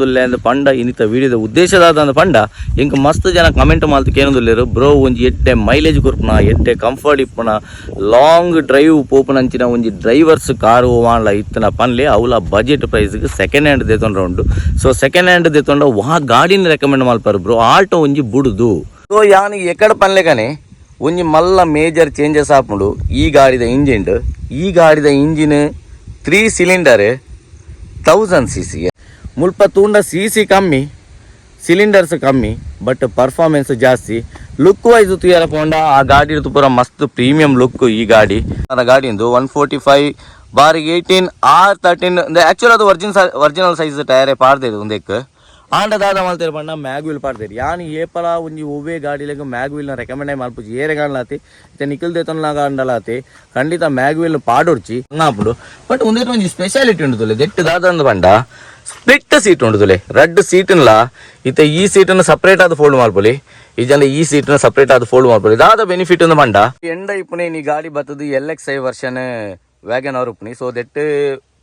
ಉಲ್ಲೆ ಪಂಡ ಇನಿತ ವಿಡಿಯೋದ ಉದ್ದೇಶದಾದ ಪಂಡ ಎಂಕ್ ಮಸ್ತ್ ಜನ ಕಮೆಂಟ್ ಮಲ್ತ್ ಕೇನೊಂದುಲ್ಲೆರ್ ಬ್ರೋ, ಒಂಜಿ ಎಡ್ಡೆ ಮೈಲೇಜ್ ಕೊರ್ಪುನ, ಎಡ್ಡೆ ಕಂಫರ್ಟ್ ಇಪ್ಪುನ, ಲಾಂಗ್ ಡ್ರೈವ್ ಪೋಪುನಂಚಿನ ಒಂಜಿ ಡ್ರೈವರ್ಸ್ ಕಾರ್ ಓವಾನ್ಲ ಇತ್ತಿನ ಪನ್ಲೆ, ಅವ್ಲ ಬಜೆಟ್ ಪ್ರೈಸ್ಗೆ ಸೆಕೆಂಡ್ ಹ್ಯಾಂಡ್ ದೆತೊಂಡ್ರ ಉಂಡು. ಸೊ ಸೆಕೆಂಡ್ ಹ್ಯಾಂಡ್ ದೆತೊಂಡ ವಾ ಗಾಡಿನ ರೆಕಮೆಂಡ್ ಮಲ್ಪರು ಬ್ರೋ, ಆಲ್ಟೋ ಒಂಜಿ ಬುಡುದು. ಸೊ ಯಾನ್ ಎಕಡೆ ಪನ್ಲೆಕನೆ ಒಂಜಿ ಮಲ್ಲ ಮೇಜರ್ ಚೇಂಜಸ್ ಆಪುಂಡು ಈ ಗಾಡಿದ ಇಂಜಿನ್. ಈ ಗಾಡಿದ ಇಂಜಿನ್ 3 ಸಿಲಿಂಡರ್, 1000 ಸಿಸಿ. ಮುಲ್ಪ ತೂಂಡ ಸಿಸಿ ಕಮ್ಮಿ, ಸಿಲಿಂಡರ್ಸ್ ಕಮ್ಮಿ, ಬಟ್ ಪರ್ಫಾರ್ಮೆನ್ಸ್ ಜಾಸ್ತಿ. ಲುಕ್ ವೈಸ್ ತೂಯರ ಪೋಂಡ ಆ ಗಾಡಿ ಪೂರ ಮಸ್ತ್ ಪ್ರೀಮಿಯಂ ಲುಕ್ ಈ ಗಾಡಿ. ಆ ಗಾಡಿ 145/18 ಆರ್ 13. ಆಕ್ಚುಲ್ ಅದು ಒರಿಜಿನಲ್ ಸೈಜ್ ಟೈರೇ ಪಾಡ್ದೇರು ಉಂದೆಕ್. ಆಂಡ ದಾದ ಮಲ್ತೇರು ಪಂಡ ಮ್ಯಾಗ್ ವೀಲ್ ಪಾಡ್ದೇರು. ಯಾನ್ ಏಪಲ ಒಂಜಿ ಒವ್ವೇ ಗಾಡಿಲೆಗ್ ಮ್ಯಾಗ್ ವೀಲ್ನ ರೆಕಮೆಂಡ್ ಮಲ್ಪುಜಿ. ಏರೆ ಗಾಂಡಲಾತಿ, ಇತ್ತೆ ನಿಖಿಲ್ ದೇತೊನ್ಲಾಗ ಅಂಡಲಾತಿ, ಖಂಡಿತ ಮ್ಯಾಗ್ ವೀಲ್ ಪಾಡೊಡ್ಚಿ ಆಪುಂಡು. ಬಟ್ ಉಂದೆಟ್ ಒಂಜಿ ಸ್ಪೆಷಾಲಿಟಿ ಉಂಡು ತುಲೆ. ದೆಟ್ಟು ದಾದ ಪಂಡ ಸ್ಪ್ಲಿಟ್ ಸೀಟ್ ಉಂಡು ತುಲೆ. ರಡ್ಡ್ ಸೀಟ್ನ್ಲ ಇತ್ತೆ ಈ ಸೀಟನ್ನು ಸಪ್ರೇಟ್ ಆದ್ ಫೋಲ್ಡ್ ಮಲ್ಪೊಲಿ, ಇಜಂಡ ಈ ಸೀಟ್ನ ಸಪ್ರೇಟ್ ಆದ್ ಫೋಲ್ಡ್ ಮಲ್ಪೊಲಿ. ದಾದ ಬೆನಿಫಿಟ್ ಅಂದ್ ಪಂಡ ಎಂಡ ಇಪ್ಪುನೆ ನೀ ಗಾಡಿ ಬತ್ತದು L X I version wagon R ಉಪ್ಪುನಿ. ಸೊ ದೆಟ್ಟು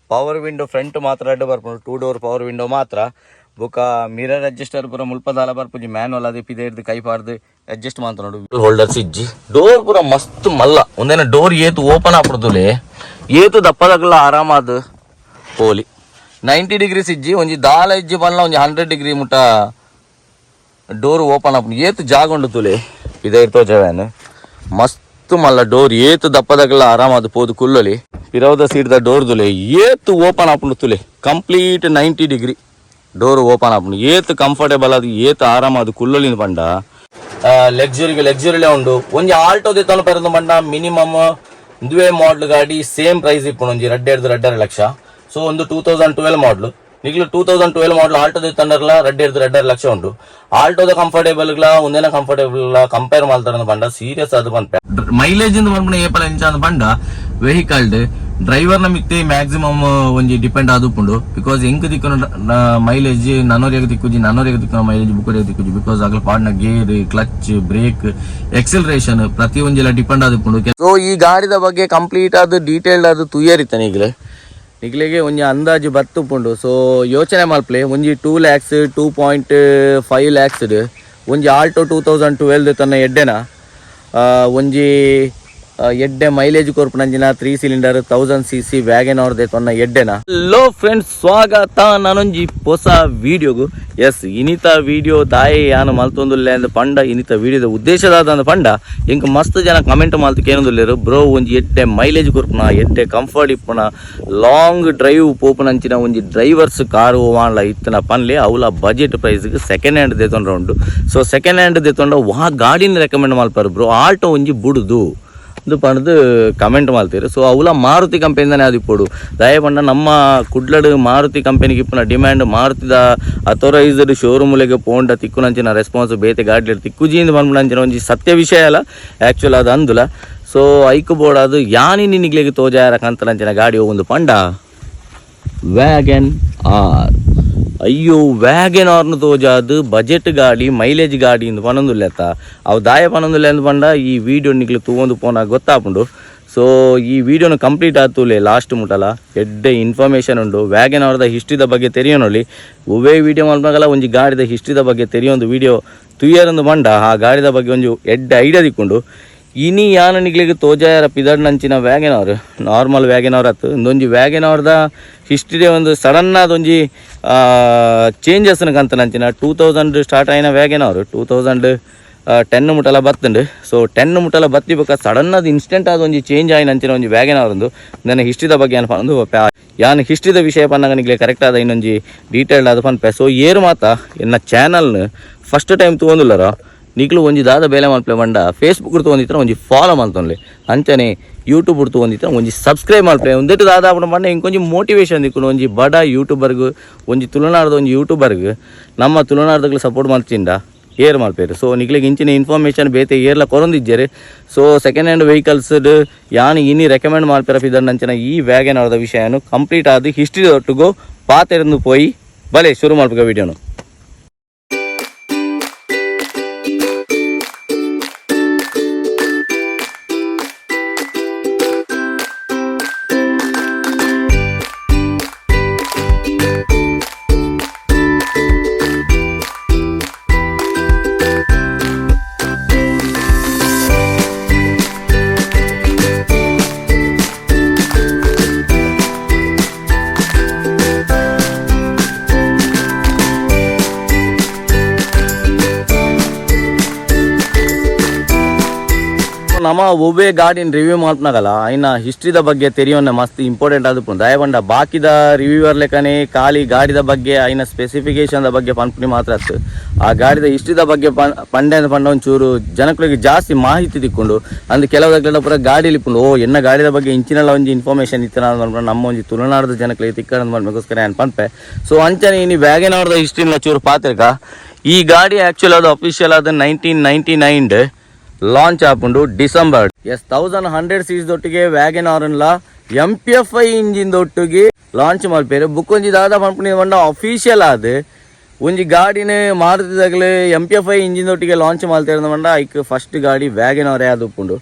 ಪವರ್ ವಿಂಡೋ ಫ್ರಂಟ್ ಮಾತ್ರ ರಡ್ಡ್ ಬರ್ಪುಂಡು, ಟೂ ಡೋರ್ ಪವರ್ ವಿಂಡೋ ಮಾತ್ರ. ಬೊಕ ಮಿರರ್ ಅಡ್ಜಸ್ಟರ್ ಪೂರ ಮುಲ್ಪದಾಲ ಬರ್ಪುಜಿ, ಮ್ಯಾನುವಲ್ ಅದೇ ಪಿದೇರ್ದು ಕೈ ಪಾಡ್ದು ಅಡ್ಜಸ್ಟ್ ಮಾತ್ರ. ಹೋಲ್ಡರ್ಸ್ ಇಜ್ಜಿ. ಡೋರ್ ಪೂರ ಮಸ್ತ್ ಮಲ್ಲ. ಒಂದೇನ ಡೋರ್ ಏತು ಓಪನ್ ಆಪುಡುದುಲೆ, ಏತು ದಪ್ಪದಗಲ ಆರಾಮಾದ್ ಪೋಲಿ. 90 ಡಿಗ್ರೀಸ್ ಇಜ್ಜಿ, ಒಂಜಿ ದಾಲ ಇಜ್ಜಿ ಪನ್ಲ, ಒಂಜಿ 100 ಡಿಗ್ರಿ ಮುಟ್ಟ ಡೋರ್ ಓಪನ್ ಆಪುಂಡು. ಏತು ಜಾಗ ಉಂಡು ತುಲೆ ಪಿದೈರ್ ತೋಜವ್ಯಾನ್. ಮಸ್ತ್ ಮಲ್ಲ ಡೋರ್, ಏತು ದಪ್ಪದಗಲ ಆರಾಮಾದ್ ಪೋದು ಕುಲ್ಲೊಲಿ. ಪಿರವುದ ಸೀಟ್ದ ಡೋರ್ ತುಲೆ, ಏತು ಓಪನ್ ಆಪುಂಡು ತುಲೆ. ಕಂಪ್ಲೀಟ್ 90 ಡಿಗ್ರಿ ಡೋರ್ ಓಪನ್ ಆಪುಂಡು. ಏತು ಕಂಫರ್ಟೇಬಲ್ ಅದು, ಏತು ಆರಾಮ ಅದು ಕುಲ್ಲೊಲಿ ಪಂಡ ಲಕ್ಸುರಿಗೆ ಲಕ್ಸುರಿಲೇ ಉಂಡು. ಒಂಜಿ ಆಲ್ಟೋ ದೆತ್ತೊಂದು ಪೆರಂದು ಪಂಡ ಮಿನಿಮಮ್ ಇಂದುವೇ ಮಾಡಲ್ ಗಾಡಿ ಸೇಮ್ ಪ್ರೈಸ್ ಇಪ್ಪುಂಡು, ಒಂಜಿ ರಡ್ಡೆರ್ದು 2.5 ಲಕ್ಷ. ಸೊ ಒಂದು 2012 ಮಾಡಲ್, ನಿಗ್ಲು 2012 ಮಾಡಲ್ ಆಲ್ಟೋ ದೆತ್ತಂಡರ್ಲ ರಡ್ಡೆರ್ದು 2.5 ಲಕ್ಷ ಉಂಟು. ಆಲ್ಟೋದ ಕಂಫರ್ಟೇಬಲ್ ಒಂದೇನ ಕಂಫರ್ಟೇಬಲ್ ಕಂಪೇರ್ ಮಾಡ್ತಾರೆ ಪಂಡ ಸೀರಿಯಸ್ ಅದು ಪನ್ಪೆ. ಮೈಲೇಜ್ ಇಂದ ಪನ್ಪುನ ಏಪಲ ಎಂಚ ಅಂದ್ ಪಂಡ ವೆಹಿಕಲ್ ಡ್ರೈವರ್ ನ ಮಿತ್ತೆ ಮ್ಯಾಕ್ಸಿಮಮ್ ಒಂಜಿ ಡಿಪೆಂಡ್ ಆದುಪ್ಪುಂಡು. Because ಎಂಕ್ ತಿಕ್ಕುನ ಮೈಲೇಜ್ ನನೊರಿಯಾಗ ತಿಕ್ಕುಜಿ, ನನೊರಿಯಾಗ ತಿಕ್ಕುನ ಮೈಲೇಜ್ ಬುಕ್ಕರಿಯಾಗ ತಿಕ್ಕುಜಿ. Because ಅಗಲ ಪಾಡ್ನ ಗೇರ್, ಕ್ಲಚ್, ಬ್ರೇಕ್, ಎಕ್ಸಲರೇಷನ್ ಪ್ರತಿ ಒಂಜಿಲ ಡಿಪೆಂಡ್ ಆದುಪ್ಪುಂಡು. ಸೊ ಈ ಗಾಡಿದ ಬಗ್ಗೆ ಕಂಪ್ಲೀಟ್ ಆದ ಡೀಟೇಲ್ಡ್ ಆದ ತುಯರಿತ್ತ ನಿಗ್ಲೆ ನಿಗ್ಲೆಗೆ ಒಂಜಿ ಅಂದಾಜು ಬತ್ತುಪ್ಪುಂಡು. ಸೊ ಯೋಚನೆ ಮಲ್ಪ್ಲೆ, ಒಂಜಿ 2 ಲ್ಯಾಕ್ಸ್, 2.5 ಲ್ಯಾಕ್ಸ್ ಒಂಜಿ ಆಲ್ಟೋ 2012 ತನ್ನ ಎಡ್ಡೆನ, ಒಂಜಿ ಎಡ್ಡೆ ಮೈಲೇಜ್ ಕೊರ್ಪುನಂಚಿನ 3 ಸಿಲಿಂಡರ್ 1000 ಸಿಸಿ ವ್ಯಾಗನ್ ಅವ್ರದ್ದೆ ತೊನ್ನ ಎಡ್ಡೆನ. ಹಲೋ ಫ್ರೆಂಡ್ಸ್, ಸ್ವಾಗತ ನಾನೊಂಜಿ ಹೊಸ ವಿಡಿಯೋಗು. ಎಸ್, ಇನಿತ ವಿಡಿಯೋ ದಾಯೆ ಯಾನು ಮಲ್ತೊಂದುಲ್ಲೆ ಅಂದ್ ಪಂಡ ಇನಿತ ವಿಡಿಯೋದ ಉದ್ದೇಶದಾದ ಅಂದ್ ಪಂಡ ಎಂಕ್ ಮಸ್ತ್ ಜನ ಕಮೆಂಟ್ ಮಲ್ತ್ ಕೇನೊಂದುಲ್ಲೆರ್, ಬ್ರೋ, ಒಂಜಿ ಎಡ್ಡೆ ಮೈಲೇಜ್ ಕೊರ್ಪುನ, ಎಡ್ಡೆ ಕಂಫರ್ಟ್ ಇಪ್ಪುನ, ಲಾಂಗ್ ಡ್ರೈವ್ ಪೋಪುನಂಚಿನ ಒಂಜಿ ಡ್ರೈವರ್ಸ್ ಕಾರ್ ಓವಾನ್ಲ ಇತ್ತಿನ ಪನ್ಲೆ, ಅವ್ಲ ಬಜೆಟ್ ಪ್ರೈಸ್ಗೆ ಸೆಕೆಂಡ್ ಹ್ಯಾಂಡ್ ದೆತೊಂಡ್ರ ಉಂಡು. ಸೊ ಸೆಕೆಂಡ್ ಹ್ಯಾಂಡ್ ದೆತೊಂಡ ವಾ ಗಾಡಿನ ರೆಕಮೆಂಡ್ ಮಲ್ಪರು ಬ್ರೋ, ಆಲ್ಟೋ ಒಂಜಿ ಬುಡುದು ಇಂದು ಪಂಡ್ದು ಕಮೆಂಟ್ ಮಲ್ತೀರು. ಸೊ ಅವುಲ ಮಾರುತಿ ಕಂಪನಿದಾನೆ ಅದು ಇಪ್ಪೊಡು. ದಯ ಪಂಡ ನಮ್ಮ ಕುಡ್ಲಡು ಮಾರುತಿ ಕಂಪನಿಗೆ ಇಪ್ಪುನ ಡಿಮ್ಯಾಂಡ್, ಮಾರುತಿದ ಅಥೊರೈಸ್ಡ್ ಶೋರೂಮ್ಲೆಗ್ ಪೋಂಡ ತಿಕ್ಕುನಂಚಿನ ರೆಸ್ಪಾನ್ಸ್ ಬೇತೆ ಗಾಡಿಲು ತಿಕ್ಕುಜಿ ಇಂದ್ ಪನ್ಪುನಂಚಿನ ಒಂಜಿ ಸತ್ಯ ವಿಷಯ ಅಲ್ಲ ಆ್ಯಕ್ಚುಲ್ ಅದು ಅಂದುಲ. ಸೊ ಐಕ್ ಬೋಡಾದು ಯಾನಿ ನಿಗ್ಲೆಗ್ ತೋಜಾಯರ ಕಂತನಂಚಿನ ಗಾಡಿ ಒಂದು ಪಂಡ ವ್ಯಾಗನ್ ಆರ್. ಅಯ್ಯೋ, ವ್ಯಾಗನ್ ಆರ್ನ ತೋಜಾದು ಬಜೆಟ್ ಗಾಡಿ, ಮೈಲೇಜ್ ಗಾಡಿ ಇಂದು ಪನೊಂದುಲ್ಲೆತ್ತ. ಅವು ದಾಯ ಪನೊಂದುಲ್ಲೆ ಅಂದ್ ಪಂಡ ಈ ವಿಡಿಯೋ ನಿಕ್ಲು ತೂವೊಂದು ಪೋನಾಗ ಗೊತ್ತಾಪುಂಡು. ಸೊ ಈ ವಿಡಿಯೋನ ಕಂಪ್ಲೀಟ್ ಆತುಲೆ ಲಾಸ್ಟ್ ಮುಟಲ, ಎಡ್ಡೆ ಇನ್ಫಾರ್ಮೇಷನ್ ಉಂಡು. ವ್ಯಾಗನ್ ಆರ್ದ ಹಿಸ್ಟ್ರಿದ ಬಗ್ಗೆ ತೆರಿಯೋನೊಲಿ. ಒವ್ವೇ ವಿಡಿಯೋ ಮಲ್ಪನಾಗಲ ಒಂಜಿ ಗಾಡಿದ ಹಿಸ್ಟ್ರಿದ ಬಗ್ಗೆ ತೆರಿಯೊಂದು ವಿಡಿಯೋ ತುಯ್ಯರಂದು ಪಂಡ ಆ ಗಾಡಿದ ಬಗ್ಗೆ ಒಂಜಿ ಎಡ್ಡೆ ಐಡಿಯಾ ದಿಕ್ಕೊಂಡು. ಇನಿ ಯಾನ ನಿಗ್ಲಿಗ್ ತೋಜಾಯರ ಪಿದಡ್ನಂಚಿನ ವ್ಯಾಗನ್ ಆರ್ ನಾರ್ಮಲ್ ವ್ಯಾಗನ್ ಆರ್ ಅತ್ತು. ಇಂದೊಂಜಿ ವ್ಯಾಗನ್ ಆರ್ದ ಹಿಸ್ಟ್ರಿ ಒಂದು ಸಡನ್ ಆದೊಂಜಿ ಚೇಂಜಸ್ ಕಂತನಂಚಿನ. 2000 ಸ್ಟಾರ್ಟ್ ಆಯಿನ ವ್ಯಾಗನ್ ಆರ್ 2010 ಮುಟಲ ಬತ್ತುಂಡು. ಸೊ 10 ಮುಟಲ ಬತ್ತಿ ಬೊಕ್ಕ ಸಡನ್ ಅದು ಇನ್ಸ್ಟೆಂಟ್ ಆದ ಒಂಜಿ ಚೇಂಜ್ ಆಯಿನಂಚಿನ ಒಂಜಿ ವ್ಯಾಗನ್ ಆರ್ ಉಂದು. ನನ್ನ ಹಿಸ್ಟ್ರಿದ ಬಗ್ಗೆ ಏನು ಪಂದು ಯಾನ್ ಹಿಸ್ಟ್ರಿದ ವಿಷಯ ಪನ್ನಗ ನಿಗ್ಲೆ ಕರೆಕ್ಟ್ ಆದ ಇನ್ನೊಂಜಿ ಡೀಟೇಲ್ಡ್ ಆದ ಪನ್ಪೆ. ಸೊ ಏರು ಮಾತ ಎನ್ನ ಚಾನಲ್ನ ಫಸ್ಟ್ ಟೈಮ್ ತೂವೊಂದುಲ್ಲರ, ನಿಕ್ಲು ಒಂಜಿ ದಾದ ಬೇಲೆ ಮಲ್ಪಲೆ ಪಂಡ ಫೇಸ್ಬುಕ್ ತೂವೊಂದಿತ್ತರ ಒಂಜಿ ಫಾಲೋ ಮಲ್ತೊನ್ಲೆ, ಅಂಚನೆ ಯೂಟ್ಯೂಬ್ ತೂವೊಂದಿತ್ತರ ಒಂಜಿ ಸಬ್ಸ್ಕ್ರೈಬ್ ಮಲ್ಪಲೆ. ಒಂದೆಟ್ಟು ದಾದ ಆಪುಂಡು ಪಂಡ ಇಂಕೊಂಜಿ ಮೋಟಿವೇಶನ್ ದಿಕ್ಕುಂಡು. ಒಂಜಿ ಬಡ ಯೂಟ್ಯೂಬರ್ಗ್, ಒಂಜಿ ತುಳುನಾಡ್ದ ಒಂಜಿ ಯೂಟ್ಯೂಬರ್ಗ್ ನಮ್ಮ ತುಳುನಾಡ್ದಗ್ಲು ಸಪೋರ್ಟ್ ಮಲ್ತಿಂಡ ಏರ್ ಮಲ್ಪೇರು. ಸೊ ನಿಕ್ಲೆಗ್ ಇಂಚಿನ ಇನ್ಫಾರ್ಮೇಷನ್ ಬೇತೆ ಏರ್ಲ ಕೊರೊಂದಿಜ್ಜೆರ್. ಸೊ ಸೆಕೆಂಡ್ ಹ್ಯಾಂಡ್ ವೆಹಿಕಲ್ಸ್ ಯಾನ್ ಇನಿ ರೆಕಮೆಂಡ್ ಮಲ್ಪೆರ ಪಿದರ್ನಂಚಿನ ಈ ವ್ಯಾಗನ್ ಆರ್ದ ವಿಷಯನು ಕಂಪ್ಲೀಟ್ ಆದ್ ಹಿಸ್ಟ್ರಿ ಒಟ್ಟುಗು ಪಾತೆರಂದು ಪೋಯಿ ಬಲೆ ಶುರು ಮಲ್ಪುಗ ವಿಡಿಯೋನು. ನಮ ಒವ್ವೇ ಗಾಡಿನ ರಿವ್ಯೂ ಮಲ್ಪನಾಗಲ್ಲ ಐನ ಹಿಸ್ಟ್ರಿದ ಬಗ್ಗೆ ತೆರಿಯೋನೆ ಮಸ್ತ್ ಇಂಪಾರ್ಟೆಂಟ್ ಆದುಪ್ಪುಂಡು. ದಾಯೆ ಬಾಕಿದ ರಿವ್ಯೂವರ್ ಲೆಕ್ಕನೆ ಖಾಲಿ ಗಾಡಿದ ಬಗ್ಗೆ ಐನ ಸ್ಪೆಸಿಫಿಕೇಶನ್ ಬಗ್ಗೆ ಪನ್ಪುನಿ ಮಾತ್ರ ಅತ್ತು. ಆ ಗಾಡಿದ ಹಿಸ್ಟ್ರಿದ ಬಗ್ಗೆ ಪಂಡೆ ಪಂಡ ಒಂಚೂರು ಜನಗಳಿಗೆ ಜಾಸ್ತಿ ಮಾಹಿತಿ ತಿಕ್ಕೊಂಡು ಅಂದ್ ಕೆಲವು ಪೂರ ಗಾಡಿಲಿ ಇಪ್ಪುಂಡು. ಓ ಎನ್ನ ಗಾಡಿದ ಬಗ್ಗೆ ಇಂಚಿನೆಲ್ಲ ಒಂಜಿ ಇನ್ಫಾರ್ಮೇಶನ್ ಇತ್ತಿನ ನಮ್ಮ ಒಂಜಿ ತುಳುನಾಡದ ಜನಗಳಿಗೆ ತಿಕ್ಕಂದ್ ಪನ್ಪಗೋಸ್ಕರ ಯಾನ್ ಪನ್ಪೆ. ಸೊ ಅಂಚನೆ ಇನಿ ವ್ಯಾಗನ್ ಆರ್ದ ಹಿಸ್ಟ್ರಿನ ಚೂರು ಪಾತೆರ್ಗ. ಈ ಗಾಡಿ ಆಕ್ಚುಲ್ ಅದು ಅಫಿಷಿಯಲ್ ಆದ 1999 ಲಾಂಚ್ ಆಪುಂಡು December. S, 1100 CC ದೊಟ್ಟಿಗೆ wagon ಆರ್ನ್ಲ MPFI engine ದೊಟ್ಟಿಗೆ ಲಾಂಚ್ ಮಲ್ಪೇರು. ಬುಕ್ ಒಂಜಿ ದಾದ ಪನ್ಪುನಿ ಪಂಡ ಅಫಿಷಿಯಲ್ ಆದ್ ಒಂಜಿ ಗಾಡಿನ ಮಾರುತಿದಾಗಲೇ MPFI engine ದೊಟ್ಟಿಗೆ ಲಾಂಚ್ ಮಲ್ತೇರ್ ಪಂಡ ಐಕ್ ಫಸ್ಟ್ ಗಾಡಿ ವ್ಯಾಗನ್ ಆರ್ ಆದುಪ್ಪುಂಡು.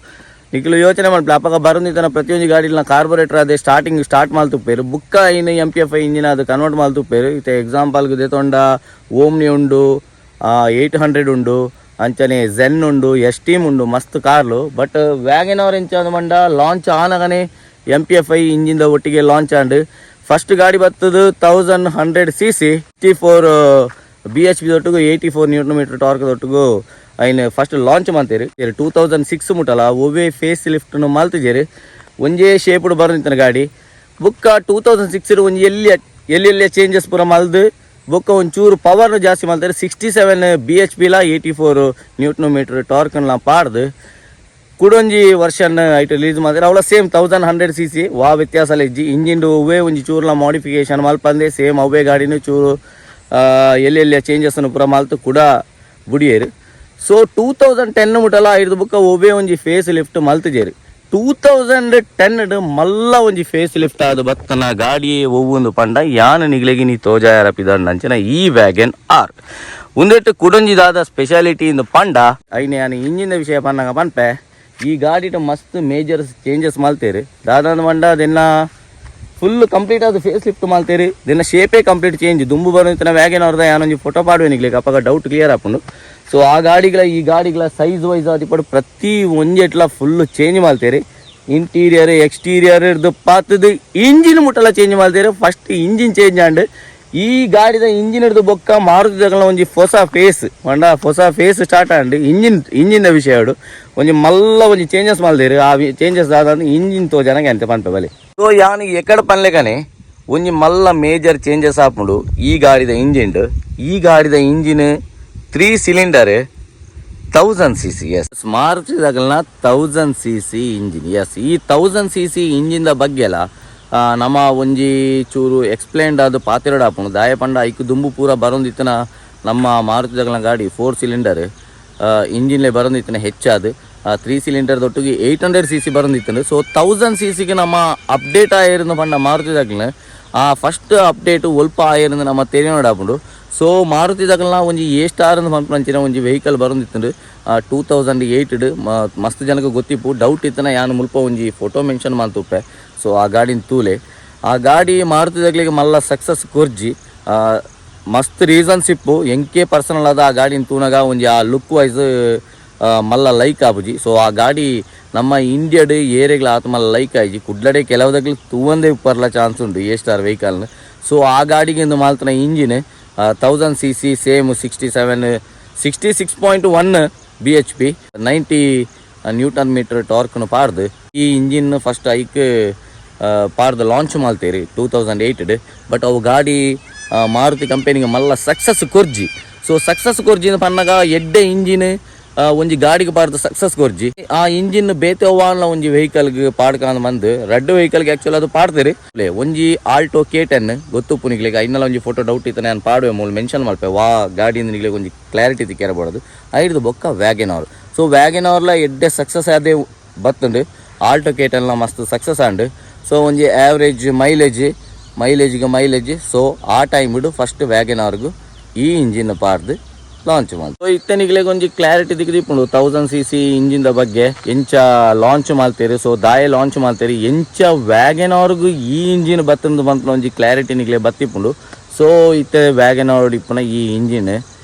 ನಿಕ್ಲು ಯೋಚನೆ ಮಲ್ಪಲೆ, ಅಪಗ ಬರೋದಿತ್ತನ ಪ್ರತಿಯೊಂಜಿ ಗಾಡಿಲ ಕಾರ್ಬೊರೇಟರ್ ಅದೇ ಸ್ಟಾರ್ಟಿಂಗ್ ಸ್ಟಾರ್ಟ್ ಮಲ್ತುಪ್ಪೇರು. ಬುಕ್ಕ ಐನ್ MPFI engine ಅದು ಕನ್ವರ್ಟ್ ಮಲ್ತುಪ್ಪೇರು. ಇತ್ತೆ ಎಕ್ಸಾಂಪಲ್ ದೆತೊಂಡ ಓಮ್ನಿ ಉಂಡು, 800 ಉಂಡು, ಅಂಚನೆ ಝೆನ್ ಉಂಡು, ಎಸ್ಟೀಮ್ ಉಂಡು, ಮಸ್ತ್ ಕಾರ್ಲು. But wagon R ಎಂಚ ಪಂಡ ಲಾಂಚ್ ಆನಗನೆ MPFI engine ಒಟ್ಟಿಗೆ ಲಾಂಚ್ ಆಂಡ್. ಫಸ್ಟ್ ಗಾಡಿ ಬತ್ತದು 1100 cc, 54 BHP ದೊಟ್ಟುಗು, 84 Newton metre torque ದೊಟ್ಟುಗು ಐನ್ ಫಸ್ಟ್ ಲಾಂಚ್ ಮಂತೇರು. 2006 ಮುಟಲ ಒವ್ವೇ ಫೇಸ್ ಲಿಫ್ಟ್ ಮಲ್ತಿಜೇರು. ಒಂಜೇ ಶೇಪುಡು ಬರೋದಿತ್ತನ ಗಾಡಿ. ಬುಕ್ಕ 2006 ಒಂಜಿ ಎಲ್ಲಿ ಎಲ್ಲಿ ಎಲ್ಲಿ ಚೇಂಜಸ್ ಪೂರ ಮಲ್ದು ಬೊಕ್ಕ ಒಂಚೂರು ಪವರ್ ಜಾಸ್ತಿ ಮಲ್ತಾರೆ. 67 BHP ಲ 84 Newton metre torque ಪಾಡ್ದು ಕುಡೊಂಜಿ ವರ್ಷನ್ ಐಟ್ ರಿಲೀಸ್ ಮಾಡಿದ್ರೆ ಅವಳ ಸೇಮ್ 1100 cc. ವಾ ವ್ಯತ್ಯಾಸ ಇಜ್ಜಿ. ಇಂಜಿನ್ ಒವ್ವೇ ಒಂಜಿ ಚೂರ್ಲ ಮಾಡಿಫಿಕೇಶನ್ ಮಲ್ಪಂದೆ ಸೇಮ್ ಅವೇ ಗಾಡಿನ ಚೂರು ಎಲ್ಲೆಲ್ಲಿ ಚೇಂಜಸ್ ಪೂರ ಮಲ್ತು ಕೂಡ ಬುಡಿಯೇರು. ಸೊ 2010 ಮುಟಲ ಐದು ಬುಕ್ಕ ಒವ್ವೇ ಒಂಜಿ ಫೇಸ್ ಲಿಫ್ಟ್ ಮಲ್ತಿಜೇರು. 2010 ಮಲ್ಲ ಒಂಜಿ ಫೇಸ್ ಲಿಫ್ಟ್ ಆದ ಬತ್ತನ ಗಾಡಿ ಒವ್ವೊಂದು ಪಂಡ ಯಾನ ನಿಗ್ಲೆಗಿ ನೀ ತೋಜಾಯರ ಪಿದಾಂಡ ಅಂಚನ ಈ ವ್ಯಾಗನ್ ಆರ್. ಉಂದೆಟ್ಟು ಕುಡೊಂಜಿದಾದ ಸ್ಪೆಷಾಲಿಟಿ ಇಂದು ಪಂಡ ಐನೆ ಯಾನ ಇಂಜಿನ್ ವಿಷಯ ಪನ್ನಗ ಪನ್ಪೆ. ಈ ಗಾಡಿಟ ಮಸ್ತ್ ಮೇಜರ್ ಚೇಂಜಸ್ ಮಲ್ತೇರು. ದಾದಾಂದ ಪಂಡ ಅದೆನ್ನ ಫುಲ್ ಕಂಪ್ಲೀಟ್ ಆದ ಫೇಸ್ ಲಿಫ್ಟ್ ಮಲ್ತೇರು. ದಿನ ಶೇಪೇ ಕಂಪ್ಲೀಟ್ ಚೇಂಜ್. ದುಂಬು ಬರೋಂತಿನ ವ್ಯಾಗನ್ ಅವ್ರದ ಯಾನೊಂಜಿ ಫೋಟೋ ಪಾಡುವೆ ನಿಗ್ಲಿಕ್ಕೆ, ಅಪ್ಪಗ ಡೌಟ್ ಕ್ಲಿಯರ್ ಆಪುಂಡು. ಸೊ ಆ ಗಾಡಿಗಳ ಈ ಗಾಡಿಗಳ ಸೈಜ್ ವೈಸ್ ಆದಿಪಡು ಪ್ರತಿ ಒಂಜೆಟ್ಲ ಫುಲ್ ಚೇಂಜ್ ಮಲ್ತೇರು. ಇಂಟೀರಿಯರ್ ಎಕ್ಸ್ಟೀರಿಯರ್ ಇರ್ದು ಪಾತದು ಇಂಜಿನ್ ಮುಟ್ಟಲ ಚೇಂಜ್ ಮಲ್ತೇರು. First engine change and ಈ ಗಾಡಿದ ಇಂಜಿನ್ ಹಿಡ್ದು ಬೊಕ್ಕ ಮಾರುತಿ ಒಂಜಿ ಹೊಸ ಫೇಸ್ ಪಂಡ ಹೊಸ face start and engine engine ವಿಷಯ ಒಂಜಿ ಮಲ್ಲ ಒಂಜಿ ಚೇಂಜಸ್ ಮಲ್ದೇರು. ಆ ಚೇಂಜಸ್ ಆದ ಇಂಜಿನ್ ತೋಜನಗೆ ಅಂತೆ ಪನ್ಪೆ ಬಲೆ. ಸೊ ಯಾನ್ ಎಕ್ಕಡ ಪನ್ಲೆಕನೆ ಒಂಜಿ ಮಲ್ಲ ಮೇಜರ್ ಚೇಂಜಸ್ ಆಪುಂಡು ಈ ಗಾಡಿದ ಇಂಜಿನ್. ಈ ಗಾಡಿದ engine 3 cylinder 1000 cc. Yes, Maruti ದಗಲ್ನ 1000 cc engine. S, ಈ 1000 cc engine ಬಗ್ಗೆ ಎಲ್ಲ ನಮ್ಮ ಒಂಜಿ ಚೂರು ಎಕ್ಸ್ಪ್ಲೇನ್ಡ್ ಅದು ಪಾತಿರಡ ಆಪುಂಡು. ದಾಯ ಪಂಡ ಐಕ್ ದುಂಬು ಪೂರ ಬರೋಂದಿತ್ತನ ನಮ್ಮ ಮಾರುತಿ ದಗಲ್ನ ಗಾಡಿ 4 ಸಿಲಿಂಡರ್ ಇಂಜಿನ್ಲೆ ಬರೋಂದಿತ್ತನ ಹೆಚ್ಚಾದ. 3 ಸಿಲಿಂಡರ್ ದೊಟ್ಟಿಗೆ 800 cc ಬರೋಂದಿತ್ತಂಡು. ಸೊ 1000 cc ಗೆ ನಮ್ಮ ಅಪ್ಡೇಟ್ ಆಯಿರುಂದು ಪಂಡ ಮಾರುತಿ ದಗಲ್ನ ಆ ಫಸ್ಟ್ ಅಪ್ಡೇಟ್ ಒಲ್ಪ ಆಯಿರುಂದು ನಮ್ಮ ತೆರಿಯೋಡ ಆಪುಂಡು. ಸೊ ಮಾರುತಿ ದಗಲ್ನ ಒಂಜಿ ಎ ಸ್ಟಾರ್ ಪನ್ಪುನಂಚಿನ ಒಂಜಿ ವೆಹಿಕಲ್ ಬರೋಂದಿತ್ತಂಡು 2008. ಮಸ್ತ್ ಜನಕ್ಕೆ ಗೊತ್ತಿಪ್ಪು. ಡೌಟ್ ಇತ್ತನ ಯಾನು ಮುಲ್ಪ ಒಂಜಿ ಫೋಟೋ ಮೆನ್ಷನ್ ಮಲ್ತುಪ್ಪೆ. ಸೊ ಆ ಗಾಡಿನ ತೂಲೆ. ಆ ಗಾಡಿ ಮಾರುತಿ ದಗ್ಲಿಗೆ ಮಲ್ಲ ಸಕ್ಸಸ್ ಕೊರ್ಜಿ. ಮಸ್ತ್ ರೀಸನ್ಸ್ ಇಪ್ಪು. ಎಂಕೆ ಪರ್ಸನಲ್ ಆದ ಆ ಗಾಡಿನ ತೂನಗ ಒಂಜಿ ಆ ಲುಕ್ ವೈಸ್ ಮಲ್ಲ ಲೈಕ್ ಆಪುಜಿ. ಸೊ ಆ ಗಾಡಿ ನಮ್ಮ ಇಂಡಿಯಾಡ್ ಏರಿಯಾಗಳ ಆತ ಮಲ್ಲ ಲೈಕ್ ಆಯ್ಜಿ. ಕುಡ್ಲಡೆ ಕೆಲವುದಗ್ಲು ತೂವಂದೇ ಉಪ್ಪರ್ಲ ಚಾನ್ಸ್ ಉಂಟು ಎ ಸ್ಟಾರ್ ವೆಹಿಕಲ್ನ. ಸೊ ಆ ಗಾಡಿಗೆ ಇಂದು ಮಾಲ್ತನ engine 1000 cc, same 67, 66.1 BHP, 90 Newton meter ಟಾರ್ಕ್ನು ಪಾಡ್ದು ಈ ಇಂಜಿನ್ ಫಸ್ಟ್ ಐಕ್ ಪಾಡ್ದು ಲಾಂಚ್ ಮಲ್ತೇರಿ 2008. ಬಟ್ ಅವು ಗಾಡಿ ಮಾರುತಿ ಕಂಪನಿಗೆ ಮಲ್ಲ ಸಕ್ಸಸ್ ಕೊರ್ಜಿ. ಸೊ ಸಕ್ಸಸ್ ಕೊರ್ಜಿ ಪನ್ನಗ ಎಡ್ಡೆ ಇಂಜಿನ್ ಒಂಜಿ ಗಾಡಿಗೆ ಪಾಡ್ದು ಸಕ್ಸಸ್ ಕೊರ್ಜಿ. ಆ ಇಂಜಿನ್ ಬೇತೆ ಒವ್ವಾನ್ಲ ಒಂಜಿ ವೆಹಿಕಲ್ಗೆ ಪಾಡ್ಕಾಂದ್ ಬಂದು ರಡ್ಡ್ ವೆಹಿಕಲ್ಗೆ ಆಕ್ಚುಲ್ ಅದು ಪಾಡ್ತೀರಿ. ಒಂಜಿ ಆಲ್ಟೋ K10 ಗೊತ್ತುಪ್ಪು ನಿಗ್ಲಿಗೆ. ಐನಲ ಒಂಜಿ ಫೋಟೋ ಡೌಟ್ ಇತ್ತು ನಾನು ಪಾಡುವೆ, ಮೂಲು ಮೆನ್ಷನ್ ಮಲ್ಪೆ. ವಾ ಗಾಡಿಯಿಂದ ನಿಗ್ಲಿಗೆ ಒಂಜಿ ಕ್ಲಾರಿಟಿ ತಿಕ್ಕೆರಬಾರ್ದು. ಐದು ಬೊಕ್ಕ wagon R. So wagon ಆರ್ಲ ಎಡ್ಡೆ ಸಕ್ಸಸ್ ಅದೇ ಬತ್ತುಂಡು. ಆಲ್ಟೋ ಕೆ10ಲ ಮಸ್ತ್ ಸಕ್ಸಸ್ ಆಂಡ್. ಸೊ ಒಂಜಿ ಆವ್ರೇಜ್ ಮೈಲೇಜ್, ಮೈಲೇಜ್ಗೆ ಮೈಲೇಜ್. ಸೊ ಆ time first wagon ಆರ್ಗು ಈ ಇಂಜಿನ್ ಪಾಡ್ದು ಲಾಂಚ್ ಮಲ್ತ. ಸೊ ಇತ್ತೆ ನಿಗ್ಲೆಗ್ ಒಂಜಿ ಕ್ಲಾರಿಟಿ ದಿಕ್ಕಿದಿಪ್ಪುಂಡು 1000 cc engine ಬಗ್ಗೆ ಎಂಚ ಲಾಂಚ್ ಮಲ್ತೇರು, ಸೊ ದಾಯೆ ಲಾಂಚ್ ಮಲ್ತೇರು, ಎಂಚ ವ್ಯಾಗನ್ ಆರ್ಗು ಈ ಇಂಜಿನ್ ಬತ್ತಂದು ಬಂತ ಒಂಜಿ ಕ್ಲಾರಿಟಿ ನಿಗ್ಲೆ ಬತ್ತಿಪ್ಪುಂಡು. ಸೊ ಇತ್ತೆ ವ್ಯಾಗನ್ ಆರ್ ಇಪ್ಪುನ ಈ ಇಂಜಿನ್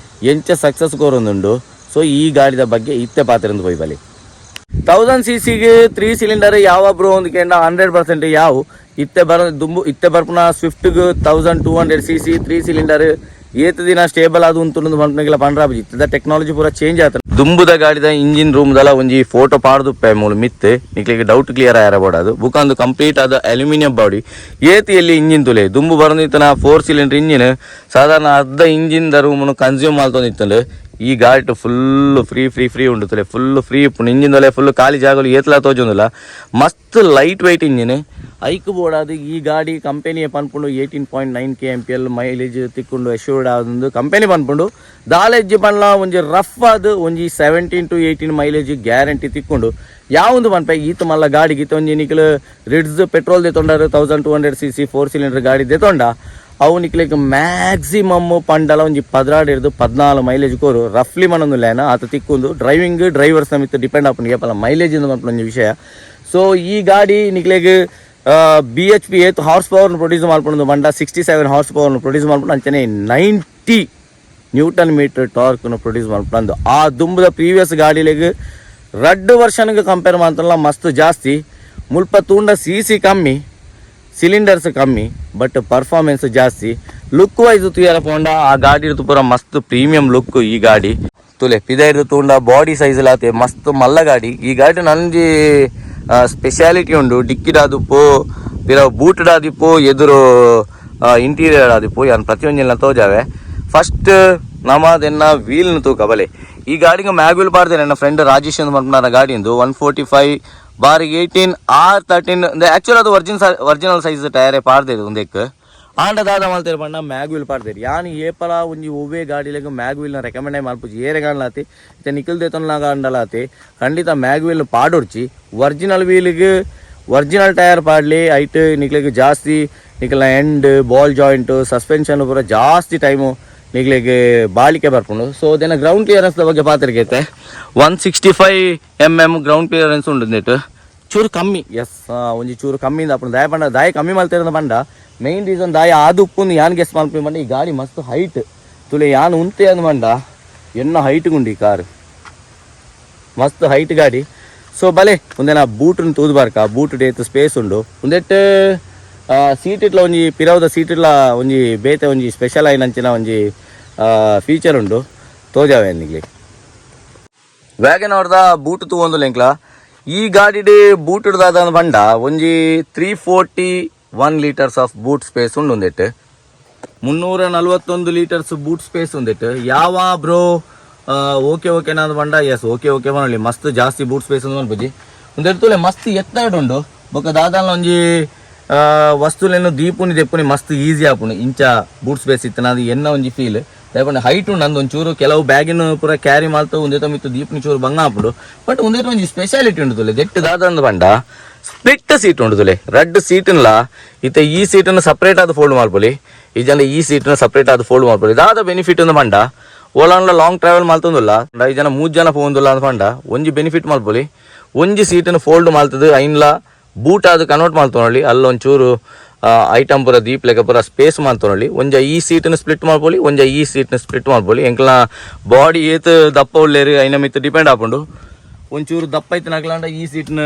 ಎಂಚ ಸಕ್ಸಸ್ ಕೊರೊಂದುಂಡು, ಸೊ ಈ ಗಾಡಿದ ಬಗ್ಗೆ ಇತ್ತೆ ಪಾತ್ರಂದು ಪೋಯಿ ಬಲಿ. 1000 cc ಗೆ 3 ಸಿಲಿಂಡರ್ ಯಾವ ಬ್ರೋ ಒಂದು ಕೇಂದ್ರ 100% ಯಾವ ಇತ್ತೆ ಬರ ದುಂಬು ಇತ್ತೆ ಬರ್ಪುನ ಸ್ವಿಫ್ಟ್ಗೆ 1200 cc 3 cylinder ಏತ್ ದಿನ ಸ್ಟೇಬಲ್ ಅದು ಉಂಟು ಪಂಪನಿಗೆಲ್ಲ ಪಂಡ್ರಾಬಿ. ಇತ್ತದ ಟೆಕ್ನಾಲಜಿ ಪೂರ ಚೇಂಜ್ ಆತನ. ದುಂಬುದ ಗಾಡಿದ ಇಂಜಿನ್ ರೂಮ್ ದಲ ಒಂಜಿ ಫೋಟೋ ಪಾಡ್ದುಪ್ಪೆ ಮೂಲು ಮಿತ್ತು. ನಿಕ್ಲೆಗ್ ಡೌಟ್ ಕ್ಲಿಯರ್ ಆಯರ ಬೋಡಾದು. ಬುಕಂದು ಕಂಪ್ಲೀಟ್ ಆದ ಅಲ್ಯೂಮಿನಿಯಂ ಬಾಡಿ. ಏತಿ ಎಲ್ಲಿ ಇಂಜಿನ್ ತುಲೆ. ದುಂಬು ಬರೊಂದಿತ್ತಿನ four cylinder engine ಸಾಧಾರಣ ಅರ್ಧ ಇಂಜಿನ್ ದ ರೂಮ್ನು ಕನ್ಸ್ಯೂಮ್ ಮಲ್ತೊಂದಿತ್ತುಂಡು. ಈ ಗಾಡಿಟ್ full free free free ಉಂಡು ತುಲೆ. ಫುಲ್ ಫ್ರೀ ಇಪ್ಪುಂಡು ಇಂಜಿನ್ ದೊಲೆ. ಫುಲ್ ಖಾಲಿ ಜಾಗಲು ಏತ್ಲಾ ತೋಜೊಂದಿಲ್ಲ. ಮಸ್ತ್ light weight engine. ಐಕ್ ಬೋಡಾದ್ ಈ ಗಾಡಿ ಕಂಪೆನಿಯ ಪನ್ಪುಂಡು, 18.9 kmpl mileage ತಿಕ್ಕುಂಡು assured ಆದಂದು company ಪನ್ಪುಂಡು. ದಾಲೆಜ್ಜಿ ಪನ್ಲ, ಒಂಜಿ ರಫ್ ಆದ್ ಒಂಜಿ 17 to 18 mileage guarantee ತಿಕ್ಕುಂಡು. ಯಾವೊಂದು ಪನ್ಪೆ, ಈತ ಮಲ್ಲ ಗಾಡಿ ಗೀತ ಒಂಜಿ ನಿಕ್ಲು ರಿಟ್ಜ್ ಪೆಟ್ರೋಲ್ ದೆತೊಂಡಾರು, 1200 cc four cylinder ಗಾಡಿ ದೆತೊಂಡ, ಅವು ನಿಕ್ಲೆಗ್ ಮ್ಯಾಕ್ಸಿಮಮ್ ಪಂಡಲ ಒಂಜಿ 12 ಹಿಡ್ದು 14 ಮೈಲೇಜ್ ಕೋರು. ರಫ್ಲಿ ಮನೊಂದು ಆತ ತಿಕ್ಕೊಂದು. ಡ್ರೈವಿಂಗ್ ಡ್ರೈವರ್ಸ್ ಮಿತ್ತು ಡಿಪೆಂಡ್ ಆಪುಂಡು ಏಪಲ ಮೈಲೇಜ್ ಇಂದ ಪನ್ಪುನ ಒಂಜಿ ವಿಷಯ. ಸೊ ಈ ಗಾಡಿ ನಿಕ್ಲೆಗ್ ಬಿಎಚ್ಪಿ ಏತ್ horse power produce ಮಲ್ಪುಂಡು ಪಂಡ, 67 horse power produce ಮಲ್ಪುಂಡು. ಅಂಚನೆ 90 Newton metre torque produce ಮಲ್ಪುಂಡು. ಆ ದುಂಬುದ ಪ್ರೀವಿಯಸ್ ಗಾಡಿಲೆಗ್ ರಡ್ಡ್ ವರ್ಷನ್ಗೆ ಕಂಪೇರ್ ಮಾಡ್ತಲ್ಲ ಮಸ್ತ್ ಜಾಸ್ತಿ. ಮುಲ್ಪ ತೂಂಡ ಸಿಸಿ ಕಮ್ಮಿ, ಸಿಲಿಂಡರ್ಸ್ ಕಮ್ಮಿ, ಬಟ್ ಪರ್ಫಾರ್ಮೆನ್ಸ್ ಜಾಸ್ತಿ. ಲುಕ್ ವೈಸ್ ತೂಯರ ಪೋಂಡ ಆ ಗಾಡಿ ಪೂರ ಮಸ್ತ್ ಪ್ರೀಮಿಯಂ ಲುಕ್ ಈ ಗಾಡಿ. ತುಲೆ, ಪಿದೈರ್ದು ತೂಂಡ ಬಾಡಿ ಸೈಜ್ ಲಾತೆ ಮಸ್ತ್ ಮಲ್ಲ ಗಾಡಿ. ಈ ಗಾಡಿ ನಂಜಿ ಸ್ಪೆಷಾಲಿಟಿ ಉಂಡು. ಡಿಕ್ಕಿಡಾದಿಪ್ಪು, ಪಿರ ಬೂಟ್ಡಾದಿಪ್ಪು, ಎದುರು ಇಂಟೀರಿಯರ್ ಆದಿಪ್ಪು, ಯಾನ್ ಪ್ರತಿಯೊಂಜಿನ ತೋಜಾವೆ. ಫಸ್ಟ್ ನಮ್ಮದೆನ್ನ ವೀಲ್ನ ತೂಕ ಬಲೆ. ಈ ಗಾಡಿಗೆ ಮ್ಯಾಗ್ ವೀಲ್ ಪಾಡ್ದೆ. ನನ್ನ ಫ್ರೆಂಡ್ ರಾಜೇಶ್ ಅಂತ ಪನ್ಪುನಾರ ಗಾಡಿಂದು 145/18 R 13. Actual ಅದು ಒರಿಜಿನಲ್ ಸೈಜ್ ಟೈರೇ ಪಾಡ್ದೇರು ಉಂದೆಕ್. ಆಂಡ ದಾದ ಮಲ್ತೇರು ಪಂಡ, ಮ್ಯಾಗ್ ವೀಲ್ ಪಾಡ್ದೇರು. ಯಾನ್ ಏಪಲ ಒಂಜಿ ಒವ್ವೇ ಗಾಡಿಲೆಗ್ ಮ್ಯಾಗ್ ವೀಲ್ನ ರೆಕಮೆಂಡ್ ಮಲ್ಪುಜಿ. ಏರೆ ಗಾಂಡ್ಲಾತಿ, ಇತ್ತೆ ನಿಖಿಲ್ ದೇತೊನ್ಲಾಗ ಅಂಡಲಾತಿ, ಖಂಡಿತ ಮ್ಯಾಗ್ ವೀಲ್ ಪಾಡೊಡ್ಚಿ. ಒರಿಜಿನಲ್ ವೀಲ್ಗ್ ಒರಿಜಿನಲ್ ಟೈರ್ ಪಾಡ್ಲಿ. ಐಟ್ ನಿಕ್ಲೆಗ್ ಜಾಸ್ತಿ ನಿಕ್ಲೆನ end ball joint suspension ಪೂರ ಜಾಸ್ತಿ ಟೈಮು ನಿಕ್ಲೆಗ್ ಬಾಳಿಕೆ ಬರ್ಪುಂಡು. ಸೊ ದೆನ ಗ್ರೌಂಡ್ ಕ್ಲಿಯರೆನ್ಸ್ ಬಗ್ಗೆ ಪಾತೆರ್ಗೈತೆ. 165 mm ground clearance ಉಂಡು. ನೆಟ್ ಚೂರು ಕಮ್ಮಿ, ಎಸ್, ಒಂಜಿ ಚೂರು ಕಮ್ಮಿ ಅಪ್ಪುಂಡು. ದಾಯ ಪಂಡ, ದಾಯ ಕಮ್ಮಿ ಮಲ್ತಿರೋದು ಪಂಡ, ಮೇನ್ ರೀಸನ್ ದಾಯ ಆದು ಉಪ್ಪುಂದು ಯಾನ್ ಗೆಸ್ ಮಲ್ಪಿ ಪಂಡ, ಈ ಗಾಡಿ ಮಸ್ತ್ ಹೈಟ್. ತುಲೆ, ಯಾನ್ ಉಂತೆ ಅಂದ್ ಪಂಡ ಎನ್ನ ಹೈಟ್ ಗುಂಡಿ ಕಾರ್. ಮಸ್ತ್ ಹೈಟ್ ಗಾಡಿ. ಸೊ ಬಲೆ, ಒಂದೇನ ಬೂಟನ್ನು ತೂದು ಬರ್ಕ. ಬೂಟ್ ಡೇತ್ ಸ್ಪೇಸ್ ಉಂಡು. ಒಂದೆಟ್ ಸೀಟ್ ಇಟ್ಲ ಒಂಜಿ ಪಿರವುದ ಸೀಟ್ ಇಟ್ಲ ಒಂಜಿ ಬೇತೆ ಒಂಜಿ ಸ್ಪೆಷಲ್ ಆಯಿನಂಚಿನ ಒಂಜಿ ಫೀಚರ್ ಉಂಡು. ತೋಜಾವೆ ನಿಗ್ಲಿ. ವ್ಯಾಗನ್ ಅವ್ರದ ಬೂಟ್ ತೂವೊಂದು ಎಂಕ್ಲ. ಈ ಗಾಡಿಡ್ ಬೂಟ್ ದಾದ ಪಂಡ, ಒಂಜಿ 341 litres of boot space ಉಂಡು. ಒಂದೆಟ್ 341 litres boot space ಒಂದಿಟ್ಟು. ಯಾವ bro, okay okay ನಾನು ಪಂಡ, S, okay okay ಮನೊಲಿ. ಮಸ್ತ್ ಜಾಸ್ತಿ ಬೂಟ್ ಸ್ಪೇಸ್ ಉಂದು ಮನ್ಪುಜಿ. ಒಂದೆಟ್ಟು ತೂಲೆ, ಮಸ್ತ್ ಎತ್ತರಡ್ ಉಂಡು. ಬೊಕ್ಕ ದಾದಾಲ ಒಂಜಿ ವಸ್ತುಲೆನು ದೀಪುನಿ ದೆಪ್ಪುನಿ ಮಸ್ತ್ ಈಸಿ ಆಪುಂಡು ಇಂಚ ಬೂಟ್ ಸ್ಪೇಸ್ ಇತ್ತು ಅದು ಎನ್ನ ಒಂಜಿ ಫೀಲ್. ದಾಯೆ ಹೈಟ್ ಉಂಡು ಅಂದ್ ಒಂಚೂರು ಕೆಲವು ಬ್ಯಾಗಿನ ಪೂರ ಕ್ಯಾರಿ ಮಲ್ತು ಒಂದೇ ಮಿತ್ತು ದೀಪುನಿ ಚೂರು ಬಂಗ ಆಪುಂಡು. ಬಟ್ ಒಂದೇಟ ಒಂಜಿ ಸ್ಪೆಷಾಲಿಟಿ ಉಂಡು ತುಲೆ. ದೆಟ್ಟು ದಾದಂದು ಪಂಡ, ಸ್ಪ್ಲಿಟ್ ಸೀಟ್ ಉಂಡು ತುಲೆ. ರಡ್ಡ್ ಸೀಟ್ನ್ಲ ಇತ್ತೆ ಈ ಸೀಟನ್ನು ಸಪ್ರೇಟ್ ಆದ್ ಫೋಲ್ಡ್ ಮಲ್ಪೊಲಿ, ಈ ಜನ ಈ ಸೀಟ್ನ ಸಪ್ರೇಟ್ ಆದ್ ಫೋಲ್ಡ್ ಮಲ್ಪೊಲಿ. ದಾದ ಬೆನಿಫಿಟ್ ಒಂದು ಪಂಡ, ಓಲಾಂಡ್ಲ ಲಾಂಗ್ ಟ್ರಾವೆಲ್ ಮಲ್ತೊಂದುಲ್ಲ, ಐದು ಜನ ಮೂರು ಜನ ಪೋವೊಂದುಲ್ಲ ಅಂತ ಪಂಡ, ಒಂಜಿ ಬೆನಿಫಿಟ್ ಮಲ್ಪೊಲಿ. ಒಂಜಿ ಸೀಟನ್ನು ಫೋಲ್ಡ್ ಮಲ್ತದು ಐನ್ಲ ಬೂಟ್ ಆದ್ ಕನ್ವರ್ಟ್ ಮಲ್ತೊನೊಲಿ. ಅಲ್ಲೊಂಚೂರು ಐಟಮ್ ಪೂರ ದೀಪ್ ಲೆಕ್ಕ ಪೂರ ಸ್ಪೇಸ್ ಮಲ್ತೊನೊಲಿ. ಒಂಜ ಈ ಸೀಟನ್ನು ಸ್ಪ್ಲಿಟ್ ಮಲ್ಪೊಲಿ, ಒಂಜ ಈ ಸೀಟ್ನ ಸ್ಪ್ಲಿಟ್ ಮಲ್ಪೊಲಿ. ಎಂಕ್ಲ ಬಾಡಿ ಏತ್ ದಪ್ಪ ಉಲ್ಲೇರು ಐನ ಮಿತ್ತು ಡಿಪೆಂಡ್ ಆಪುಂಡು. ಒಂಚೂರು ದಪ್ಪ ಐತಿನಕ್ಲಾಂಡ ಈ ಸೀಟ್ನ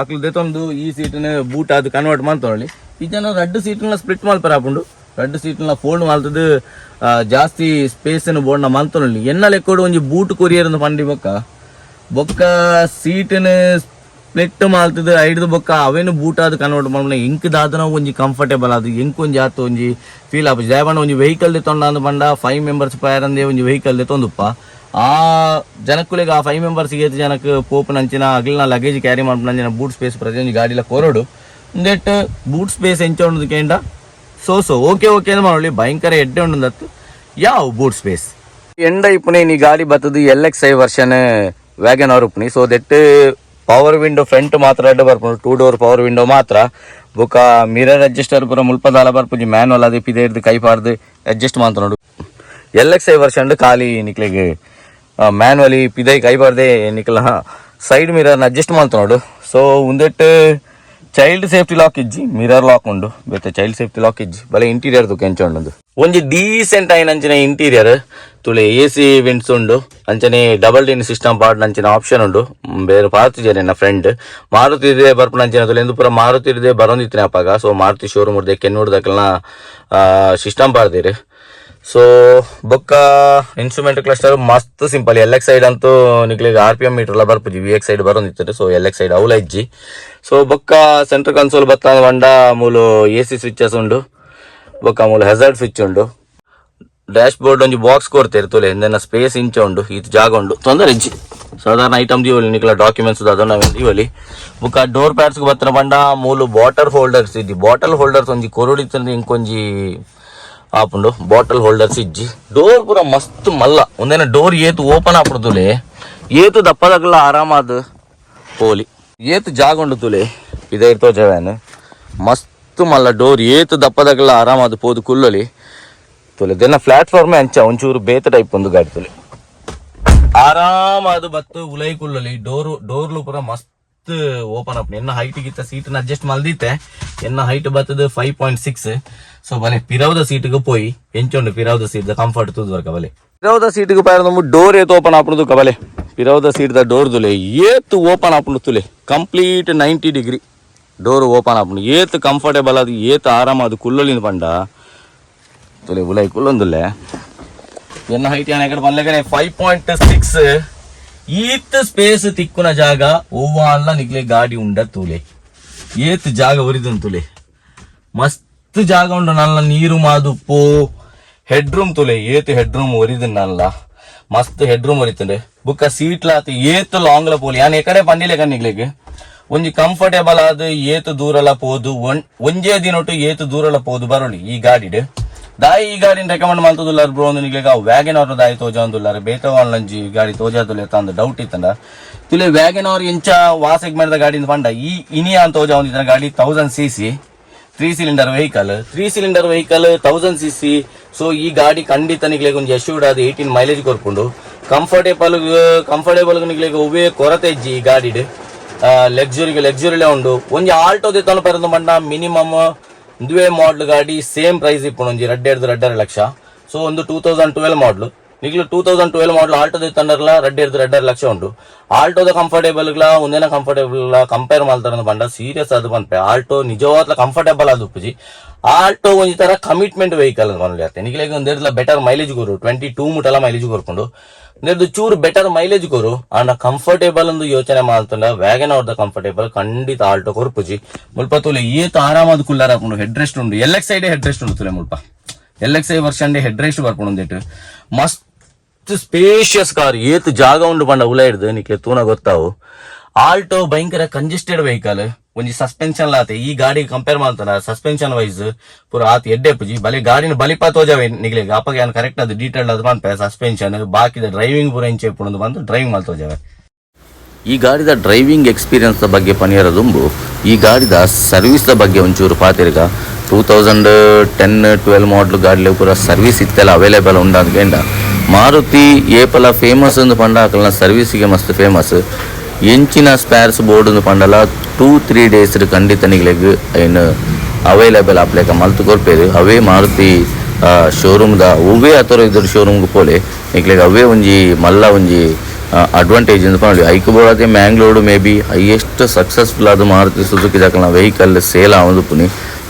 ಅಕ್ಲು ದೆತೊಂದು ಈ ಸೀಟ್ನ ಬೂಟ್ ಆದ್ ಕನ್ವರ್ಟ್ ಮಲ್ತೊನೊಲಿ. ಈ ಜನ ರಡ್ಡ್ ಸೀಟ್ನ ಸ್ಪ್ಲಿಟ್ ಮಲ್ಪರ ಆಪುಂಡು. ರಡ್ಡ್ ಸೀಟ್ನ ಫೋಲ್ಡ್ ಮಲ್ತದು ಜಾಸ್ತಿ ಸ್ಪೇಸ್ ಬೋರ್ಡ್ನ ಮಲ್ತೊನೊಲಿ. ಎನ್ನ ಲೆಕ್ಕೋಡು ಒಂಜಿ ಬೂಟ್ ಕೊರಿಯರ್ ಪಂಡಿ ಬೊಕ್ಕ ಬೊಕ್ಕ ಸೀಟ್ನ ಸ್ಪ್ಲಿಟ್ ಮಲ್ತದು ಐಡ್ದು ಬೊಕ್ಕ ಅವೇನು ಬೂಟ್ ಆದ್ ಕನ್ವರ್ಟ್ ಮಲ್ಪುನ ಎಂಕ್ ದಾದನ ಒಂಜಿ ಕಂಫರ್ಟೇಬಲ್ ಅದು ಎಂಕ್ ಒಂಜಿ ಆತ ಒಂಜಿ ಫೀಲ್ ಆಪುಜಿ. ದಾಯೆ ಪಂಡ ಒಂಜಿ ವೆಹಿಕಲ್ ದೆತ್ತೊಂಡ ಅಂದ್ ಪಂಡ, ಫೈವ್ ಮೆಂಬರ್ಸ್ ಪೋಯರಂದೆ ಒಂಜಿ ವೆಹಿಕಲ್ ದೆತ್ತೊಂದುಪ್ಪ. ಆ ಜನಕ್ಕುಲೆಗ್ ಆ ಫೈವ್ ಮೆಂಬರ್ಸ್ ಏತ್ ಜನಕ್ ಪೋಪುನಂಚಿನ ಅಗ್ಲಿನ ಲಗೇಜ್ ಕ್ಯಾರಿ ಮಲ್ಪುನಂಚಿನ ಬೂಟ್ ಸ್ಪೇಸ್ ಪ್ರತಿಯೊಂಜಿ ಗಾಡಿಲ ಕೊರೊಡು. ಉಂದೆಟ್ ಬೂಟ್ ಸ್ಪೇಸ್ ಎಂಚ ಉಂಡು ಕೇಂಡ, so so okay okay ಅಂದ್ ಮಾಡೋಳಿ. ಭಯಂಕರ ಎಡ್ಡೆ ಉಂಡು. ಯಾವ ಬೂಟ್ ಸ್ಪೇಸ್ ಎಂಡ ಇಪ್ಪುನೆ ನೀ ಗಾಡಿ ಬತ್ತದು LXI version wagon R ಉಪ್ಪುನಿ. So that power window front ಮಾತ್ರ ಎಡ್ಡೆ ಬರ್ಪುಂಡು. Two door power window ಮಾತ್ರ. ಬೊಕ ಮಿರರ್ ಅಡ್ಜಸ್ಟರ್ ಪೂರ ಮುಲ್ಪದಾಲ ಬರ್ಪುಜಿ. ಮ್ಯಾನುವಲ್ ಅದೇ ಪಿದೇರ್ದು ಕೈ ಪಾಡ್ದು ಅಡ್ಜಸ್ಟ್ ಮಾತ್ರ. LXI version ಖಾಲಿ ನಿಕ್ಲೆಗ್ ಮ್ಯಾನುವಲಿ ಪಿದೈ ಕೈ ಪಾಡ್ದೆ ನಿಕ್ಲ side mirror adjust ನೋಡು. ಸೊ ಉಂದೆಟ್ child safety lock ಇಜ್ಜಿ, ಮಿರರ್ ಲಾಕ್ ಉಂಡು. ಬೇತೆ child safety lock ಇಜ್ಜಿ. ಬಲೆ, ಇಂಟೀರಿಯರ್ ತುಕ ಎಂಚ ಉಂಡು. ಒಂಜಿ ಡೀಸೆಂಟ್ ಆಯಿನಂಚಿನ ಇಂಟೀರಿಯರ್ ತುಳೆ. ಎ ಸಿ ವಿಂಟ್ಸ್ ಉಂಡು. ಅಂಚನೆ double din system ಪಾಡ್ನಂಚಿನ option ಉಂಡು. ಬೇರೆ ಪಾರ್ತಿಜೆ ನನ್ನ ಫ್ರೆಂಡ್ ಮಾರುತಿ ಇದೆ ಬರ್ಪುನಂಚಿನ ತುಲೆ ಎಂದು ಪೂರ ಮಾರುತಿ ಇದೆ ಬರೋಂದಿತ್ತಿನ ಅಪ್ಪಾಗ. ಸೊ ಮಾರುತಿ ಶೋರೂಮ್ ಉರ್ದೆ ಕೆನ್ನೂರ್ದಕ್ಲೆನ ಸಿಸ್ಟಮ್ ಪಾಡ್ದಿರು. ಸೊ ಬೊಕ್ಕ ಇನ್ಸ್ಟ್ರೂಮೆಂಟ್ ಕ್ಲಸ್ಟರ್ ಮಸ್ತ್ ಸಿಂಪಲ್. ಎಲ್ ಎಕ್ಸ್ ಐಡ್ ಅಂತೂ ನಿಕ್ಲೆಗ್ ಆರ್ ಪಿ ಎಂ ಮೀಟರ್ ಎಲ್ಲ ಬರ್ಪುಜಿ, ವಿ ಎಕ್ಸ್ ಐಡ್ ಬರೊಂದಿತ್ತು. ಸೊ ಎಲ್ ಎಕ್ಸ್ ಐಡ್ ಅವ್ಲ ಇಜ್ಜಿ. ಸೊ ಬೊಕ್ಕ ಸೆಂಟ್ರಲ್ ಕನ್ಸೋಲ್ ಬತ್ತ ಪಂಡ ಮೂಲು ಎ ಸಿ ಸ್ವಿಚಸ್ ಉಂಡು, ಬೊಕ್ಕ ಮೂಲು ಹೆಸರ್ಡ್ ಸ್ವಿಚ್ ಉಂಡು. ಡ್ಯಾಶ್ ಬೋರ್ಡ್ ಒಂಜಿ ಬಾಕ್ಸ್ ಕೊಡ್ತೇವೆ ತೋಲೆ. ಇಂದೆನ ಸ್ಪೇಸ್ ಇಂಚ ಉಂಡು, ಇದು ಜಾಗ ಉಂಡು, ತೊಂದರೆ ಇಜ್ಜಿ. ಸಾಧಾರಣ ಐಟಮ್ ದೀವೊಲಿ, ನಿಕ್ಲ ಡಾಕ್ಯುಮೆಂಟ್ಸ್ ಅದನ್ನ ದೀವೊಲಿ. ಬೊಕ್ಕ ಡೋರ್ ಪ್ಯಾಡ್ಸ್ ಬತ್ತನ ಪಂಡ ಮೂಲು ಬಾಟಲ್ ಹೋಲ್ಡರ್ಸ್ ಇಜ್ಜಿ. ಬಾಟಲ್ ಹೋಲ್ಡರ್ಸ್ ಒಂಜಿ ಕೊರೊಡಿತ್ತಂದ್ರೆ ಇಂಕೊಂಜಿ ಆಪುಂಡು. ಬಾಟಲ್ ಹೋಲ್ಡರ್ಸ್ ಇಜ್ಜಿ. ಡೋರ್ ಪೂರ ಮಸ್ತ್ ಮಲ್ಲ. ಒಂದೇನ ಡೋರ್ ಏತು ಓಪನ್ ಆಪುಂಡು ತುಲೆ, ಏತು ದಪ್ಪದಗಲ ಆರಾಮಾದ ಪೋಲಿ. ಏತು ಜಾಗ ಉಂಡು ತುಲೆ, ಇದೇ ತೋಜವ್ಯಾನ್. ಮಸ್ತ್ ಮಲ್ಲ ಡೋರ್, ಏತು ದಪ್ಪದಗಲ ಆರಾಮಾದ ಪೋದು ಕುಲ್ಲೊಲಿ. ತುಲೆ, ದೆನ್ನ ಪ್ಲಾಟ್ಫಾರ್ಮ್ ಅಂಚ ಒಂಚೂರು ಬೇತ ಟೈಪ್ ಒಂದು ಗಾಡಿ. ತುಲೆ, ಆರಾಮಾದ ಬತ್ತು ಉಲೈ ಕುಲ್ಲೊಲಿ. ಡೋರ್ಲು ಪೂರ ಮಸ್ತ್ ಓಪನ್ ಅಪ್. ಎನ್ನ ಹೈಟ್ ಗಿತ್ತ ಸೀಟ್ ಅಡ್ಜಸ್ಟ್ ಮಲ್ದಿತ್ತೆ. ಎನ್ನ ಹೈಟ್ ಬತ್ತದ 5.6. ಸೊ ಬಲೆ, ಪಿರವದ ಸೀಟ್ಗೆ ಪೋಯಿ ಎಂಚುಂಡು ಪಿರವದ ಸೀಟ್ ಕಂಫರ್ಟ್ ತೂದು ಬಲೆ. ಪಿರವದ ಸೀಟ್ಗೆ ಪಾರ ಡೋರ್ ಏತು ಓಪನ್ ಆಪುಂಡು ಕಬಲೆ. ಪಿರವದ ಸೀಟ್ the door ತುಲೆ, ಏತು ಓಪನ್ ಆಪುಂಡು ತುಲೆ. ಕಂಪ್ಲೀಟ್ 90 ಡಿಗ್ರಿ ಡೋರ್ ಓಪನ್ ಆಪುಂಡು. ಏತು ಕಂಫರ್ಟೇಬಲ್ ಅದು, ಏತು ಆರಾಮ ಅದು ಕುಲ್ಲೊಲಿನ ಪಂಡ ತುಲೆ. ಉಲೈ ಕುಲ್ಲೊಂದುಲ್ಲೆ. ಎನ್ನ ಹೈಟ್ ಯಾನ್ ಎಕಡೆ ಪನ್ಲೆಕನೆ 5.6. ಈತ್ ಸ್ಪೇಸ್ ತಿಕ್ಕುನ ಜಾಗ ಒವ್ವಾಲ್ಲ ನಿಕ್ಲೆ ಗಾಡಿ ಉಂಡ ತೂಲೆ. ಏತ್ ಜಾಗ ಒರಿದನ್ ತುಲೆ, ಮಸ್ತ್ ಜಾಗ ಉಂಡು. ನಲ್ಲ ನೀರು ಮಾದುಪ್ಪು. ಹೆಡ್ ರೂಮ್ ತುಲೆ, ಏತ್ ಹೆಡ್ ರೂಮ್ ಒರಿದನ್. ನಲ್ಲ ಮಸ್ತ್ ಹೆಡ್ ರೂಮ್ ಒರಿತುಂಡೆ. ಬುಕ್ಕ ಸೀಟ್ ಲಾತ್ ಏತ್ ಲಾಂಗ್ ಲ ಪೋಲಿ. ಯಾನ್ ಎಕಡೆ ಪಂಡಿಲೆ ಕಣ್ಣಿಗ್ಲೆಗ್ ಒಂಜಿ ಕಂಫರ್ಟೇಬಲ್ ಆದ್ ಏತ್ ದೂರಲ ಪೋದು, ಒಂಜೇ ದಿನೊಟ್ಟು ಏತ್ ದೂರಲ ಪೋದು ಬರೋಲಿ ಈ ಗಾಡಿಡ್. ದಾಯಿ ಈ ಗಾಡಿನ ರೆಕಮೆಂಡ್ ಮಲ್ತದುಲ್ಲಾರ ಬ್ರೋ ಅಂದ್ರೆ ನಿಕ್ಲೆಗ್ ವ್ಯಾಗನ್ ಆರ್ ದಾಯಿ ತೋಜಾಂದುಲ್ಲಾರ, ಬೇತೆ ಒಂಜಿ ಗಾಡಿ ತೋಜಾದುಲ್ಲ ಅಂದ್ ಡೌಟ್ ಇತ್ತಂಡ ತುಲೆ. ವ್ಯಾಗನ್ ಆರ್ ಎಂಚ ವಾ ಸೆಗ್ಮೆಂಟ್ ಗಾಡಿ ಪಂಡ, ಈ ಇನಿಯಾ ಅಂತ ತೋಜಾ ಗಾಡಿ 1000 cc three cylinder vehicle, three cylinder vehicle, 1000 cc. So ಈ ಗಾಡಿ ಖಂಡಿತ ನಿಕ್ಲೆಗ್ ಒಂಜಿ ಅಶ್ಯೂರ್ಡ್ ಆದ್ 18 ಮೈಲೇಜ್ ಕೊರ್ಪುಂಡು. ಕಂಫರ್ಟೇಬಲ್ ಕಂಫರ್ಟೇಬಲ್ ನಿಕ್ಲೆಗ್ ಒವ್ವೇ ಕೊರತೆ ಇಜ್ಜಿ ಈ ಗಾಡಿಡ್. ಲಕ್ಸುರಿಗೆ ಲಕ್ಸುರಿಲೇ ಉಂಡು. ಒಂಜಿ ಆಲ್ಟೋ ದೆತ್ತೊಂದು ಪರಂದು ಪಂಡ ಮಿನಿಮಮ್ ಇಂದುವೇ ಮಾಡಲ್ ಗಾಡಿ ಸೇಮ್ ಪ್ರೈಸ್ ಇಪ್ಪುಂಡು, ಒಂಜಿ ರಡ್ಡೆರ್ದು 2.5 ಲಕ್ಷ. ಸೊ ಒಂದು 2012 ಮಾಡಲ್, ನಿಕ್ಲು 2012 ಮಾಡಲ್ ಆಲ್ಟೋ ದೆತ್ತಂಡರ್ಲ ರಡ್ಡೆರ್ದು 2.5 ಲಕ್ಷ ಉಂಟು. ಆಲ್ಟೋದ ಕಂಫರ್ಟೇಬಲ್ ಒಂದೇನ ಕಂಫರ್ಟೇಬಲ್ ಕಂಪೇರ್ ಮಾಡ್ತಾರೆ ಪಂಡ, ಸೀರಿಯಸ್ ಅದು ಪನ್ಪೆ, ಆಲ್ಟೋ ನಿಜವಾದ ಕಂಫರ್ಟೇಬಲ್ ಅದು ಉಪ್ಪುಜಿ. ಆಲ್ಟೋ ಒಂಜಿ ತರ ಕಮಿಟ್ಮೆಂಟ್ ವೆಹಿಕಲ್ ಪನ್ಲೆ. ನಿಕ್ಲೆಗ್ ಒಂದೆರ್ಲ ಬೆಟರ್ ಮೈಲೇಜ್ ಕೊರು, 22 ಮುಟಲ ಮೈಲೇಜ್ ಕೊರ್ಪುಂಡು. ಒಂದೆರ್ದು ಚೂರು ಬೆಟರ್ ಮೈಲೇಜ್ ಕೊರು. ಆಂಡ ಕಂಫರ್ಟೇಬಲ್ ಒಂದು ಯೋಚನೆ ಮಾಡ್ತಂಡ ವ್ಯಾಗನ್ ಅವ್ರದ ಕಂಫರ್ಟೇಬಲ್ ಖಂಡಿತ ಆಲ್ಟೋ ಕೊರ್ಪುಜಿ. ಮುಲ್ಪ ತೂಲೆ, ಏತ್ ಆರಾಮಾದ ಕುಲ್ಲಾರ ಹಾಕೊಂಡು. ಹೆಡ್ ರೆಸ್ಟ್ ಉಂಡು. L X I head rest ಉಂಡು ತುಲೆ. ಮುಲ್ಪ L X I version head rest ಬರ್ಪುಂಡು ಒಂದಿಟ್ಟು. ಮಸ್ತ್ ಸ್ಪೇಷಿಯಸ್ ಕಾರ್. ಏತ್ ಜಾಗ ಉಂಡು ಪಂಡ ಉಲ ಹಿಡ್ದು ನಿಕ್ಲೆ ತೂನ ಗೊತ್ತಾವು. ಆಲ್ಟೋ ಭಯಂಕರ ಕಂಜೆಸ್ಟೆಡ್ ವೆಹಿಕಲ್. ಒಂಜಿ ಸಸ್ಪೆನ್ಷನ್ ಲಾತೆ ಈ ಗಾಡಿ ಕಂಪೇರ್ ಮಾಡ್ತಾನ, ಸಸ್ಪೆನ್ಷನ್ ವೈಸ್ ಪೂರ ಆತ್ ಎಡ್ಡೆ ಪುಜಿ. ಬಲೆ, ಗಾಡಿನ ಬಲಿಪ ತೋಜವೆ ನಿಗ್ಲೆಗ್. ಅಪ್ಪಗೆ ಯಾನ್ ಕರೆಕ್ಟ್ ಅದು ಡೀಟೇಲ್ ಅದು ಪನ್ಪೆ. ಸಸ್ಪೆನ್ಷನ್ ಬಾಕಿದ ಡ್ರೈವಿಂಗ್ ಪೂರ ಇಂಚೆ ಇಪ್ಪುಂಡು ಬಂದು ಡ್ರೈವಿಂಗ್ ಮಾಡ್ತೋಜವೆ. ಈ ಗಾಡಿದ ಡ್ರೈವಿಂಗ್ ಎಕ್ಸ್ಪೀರಿಯನ್ಸ್ ಬಗ್ಗೆ ಪನಿಯರ ದುಂಬು ಈ ಗಾಡಿದ ಸರ್ವಿಸ್ ಬಗ್ಗೆ ಒಂಚೂರು ಪಾತಿರ್ಗ. 2010-12 ಮಾಡಲ್ ಗಾಡಿಲೆ ಪೂರ ಸರ್ವಿಸ್ ಇತ್ತೆಲ್ಲ ಅವೈಲೇಬಲ್ ಉಂಡು ಅಂದ್ಕೇಂಡ. ಮಾರುತಿ ಏಪಲ ಫೇಮಸ್ ಅಂದು ಪಂಡ ಅಕಲ್ನ ಸರ್ವಿಸಿಗೆ ಮಸ್ತ್ ಫೇಮಸ್. ಎಂಚಿನ ಸ್ಪೇರ್ಸ್ ಬೋರ್ಡ್ ಅಂದು ಪಂಡಲ 2-3 ಡೇಸ್ ಖಂಡಿತ ನಿಗ್ಲೆಗ್ ಐನ್ ಅವೈಲೇಬಲ್ ಆಪ್ಲೇಕ ಮಲ್ತು ಕೊರ್ಪೇರು. ಅವೇ ಮಾರುತಿ ಶೋರೂಮ್ದ ಒವ್ವೇ ಅಥರ ಇದ್ರ ಶೋರೂಮ್ಗೆ ಪೋಲೆ, ನಿಕ್ಲೆಗ್ ಅವೇ ಒಂಜಿ ಮಲ್ಲ ಒಂಜಿ ಅಡ್ವಾಂಟೇಜ್ ಅಂತ ಪನೊಲಿ. ಐಕ್ ಬೋಡಾತೆ Mangalore may be highest successful ಆದ ಮಾರುತಿ ಸುಜುಕಿ ದಾಕಲ್ನ ವೆಹಿಕಲ್ ಸೇಲ್ ಆವೊಂದುಪ್ಪುನಿ.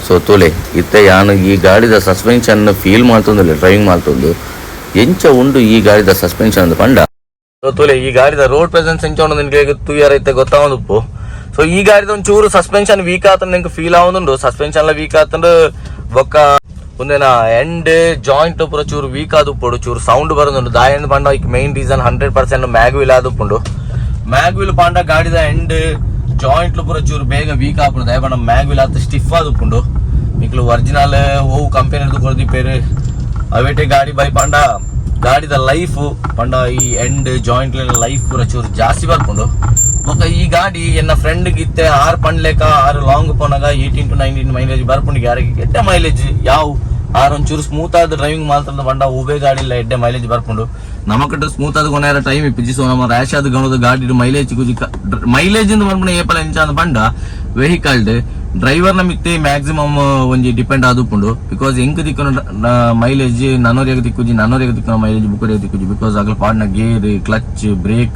ಸೊ ತೋಲೆ, ಇತ್ತೆ ಯಾನ್ ಈ ಗಾಡಿದ ಸಸ್ಪೆನ್ಷನ್ ಫೀಲ್ ಮಾಡ್ತೊಂದುಲ್ಲೆ. ಡ್ರೈವಿಂಗ್ ಮಾಡ್ತೊಂದು ಎಂಚ ಉಂಡು ಈ ಗಾಡಿದ ಸಸ್ಪೆನ್ಷನ್ ಅಂತ ಪಂಡ. ಸೊ ತೋಲೆ, ಈ ಗಾಡಿದ ರೋಡ್ ಪ್ರೆಸೆನ್ಸ್ ಎಂಚ ಉಂಡು ನಿನ್ಗೆ ತೂಯರ ಇತ್ತೆ ಗೊತ್ತಾವೊಂದುಪ್ಪು. ಸೊ ಈ ಗಾಡಿದ ಒಂಚೂರು ಸಸ್ಪೆನ್ಷನ್ ವೀಕ್ ಆತಂದು ನಿಂಗೆ ಫೀಲ್ ಆವೊಂದುಂಡು. ಸಸ್ಪೆನ್ಷನ್ ಲ ವೀಕ್ ಆತಂದು, ಬೊಕ್ಕ ಒಂದೇನ ಎಂಡ್ ಜಾಯಿಂಟ್ ಪೂರ ಚೂರು ವೀಕ್ ಆದುಪ್ಪುಡು, ಚೂರು ಸೌಂಡ್ ಬರೋದುಂಡು. ದಾಯಂದ್ ಪಂಡ ಐಕ್ main reason 100% mag wheel ಆದುಪ್ಪುಂಡು. ಮ್ಯಾಗ್ ವೀಲ್ ಪಾಂಡ ಗಾಡಿದ ಎಂಡ್ ಜಾಯಿಂಟ್ ಪೂರ ಚೂರು ಬೇಗ ವೀಕ್ ಆಪುಂಡು. ದಾಯ ಪಂಡ ಮ್ಯಾಗ್ ವೀಲ್ ಆತ ಸ್ಟಿಫ್ ಆದುಪ್ಪುಂಡು. ನಿಕ್ಲು ಒರಿಜಿನಲ್ ಓವು ಕಂಪನಿ ಕೊರ್ದಿಪ್ಪೇರು, ಅವೇಟೆ ಗಾಡಿ ಬೈ ಪಂಡ ಗಾಡಿದ ಲೈಫ್ ಪಂಡ ಈ ಎಂಡ್ ಜಾಯಿಂಟ್ ಲೈಫ್ ಪೂರ ಚೂರು ಜಾಸ್ತಿ ಬರ್ಪುಂಡು. ಬೊಕ್ಕ ಈ ಗಾಡಿ ಎನ್ನ ಫ್ರೆಂಡ್ ಗಿತ್ತೆ ಆರ್ ಪಂಡ್ಲೇಕ ಆರು ಲಾಂಗ್ ಪೋನಾಗ 18 ಟು 19 ಮೈಲೇಜ್ ಬರ್ಪುಂಡು. ಯಾರಿಗೆ ಎಡ್ಡೆ ಮೈಲೇಜ್ ಯಾವ ಆರ್ ಒಂಚೂರು ಸ್ಮೂತ್ ಆದ ಡ್ರೈವಿಂಗ್ ಮಾಡ್ತಂದ ಬಂಡ ಒವ್ವೇ ಗಾಡಿ ಇಲ್ಲ ಎಡ್ಡೆ ಮೈಲೇಜ್ ಬರ್ಪುಂಡು. ನಮಕಟ್ಟು ಸ್ಮೂತ್ ಆದ ಕೊನೆಯ ಟೈಮ್ ಇಪ್ಪಿಜಿ. ಸೊ ನಮ್ಮ ರ್ಯಾಶ್ ಆದ ಗಣದ ಗಾಡಿ ಮೈಲೇಜ್ ಕುಜಿ ಮೈಲೇಜ್ ಇಂದ ಬರ್ಪುಂಡು. ಏಪಲ ಎಂಚ ಅಂದ್ ಪಂಡ ವೆಹಿಕಲ್ ಡ್ರೈವರ್ನ ಮಿತ್ತೆ ಮ್ಯಾಕ್ಸಿಮಮ್ ಒಂಜಿ ಡಿಪೆಂಡ್ ಆದುಪ್ಪುಂಡು. Because ಎಂಕ್ ತಿಕ್ಕುನ ಮೈಲೇಜ್ ನನೊರಿಯಗ್ ತಿಕ್ಕುಜಿ, ನನೊರಿಯಗ್ ತಿಕ್ಕುನ ಮೈಲೇಜ್ ಬುಕ್ಕೊರಿಯಗ್ ತಿಕ್ಕುಜಿ. Because ಅಗಲ ಪಾಡ್ನ gear, clutch, break,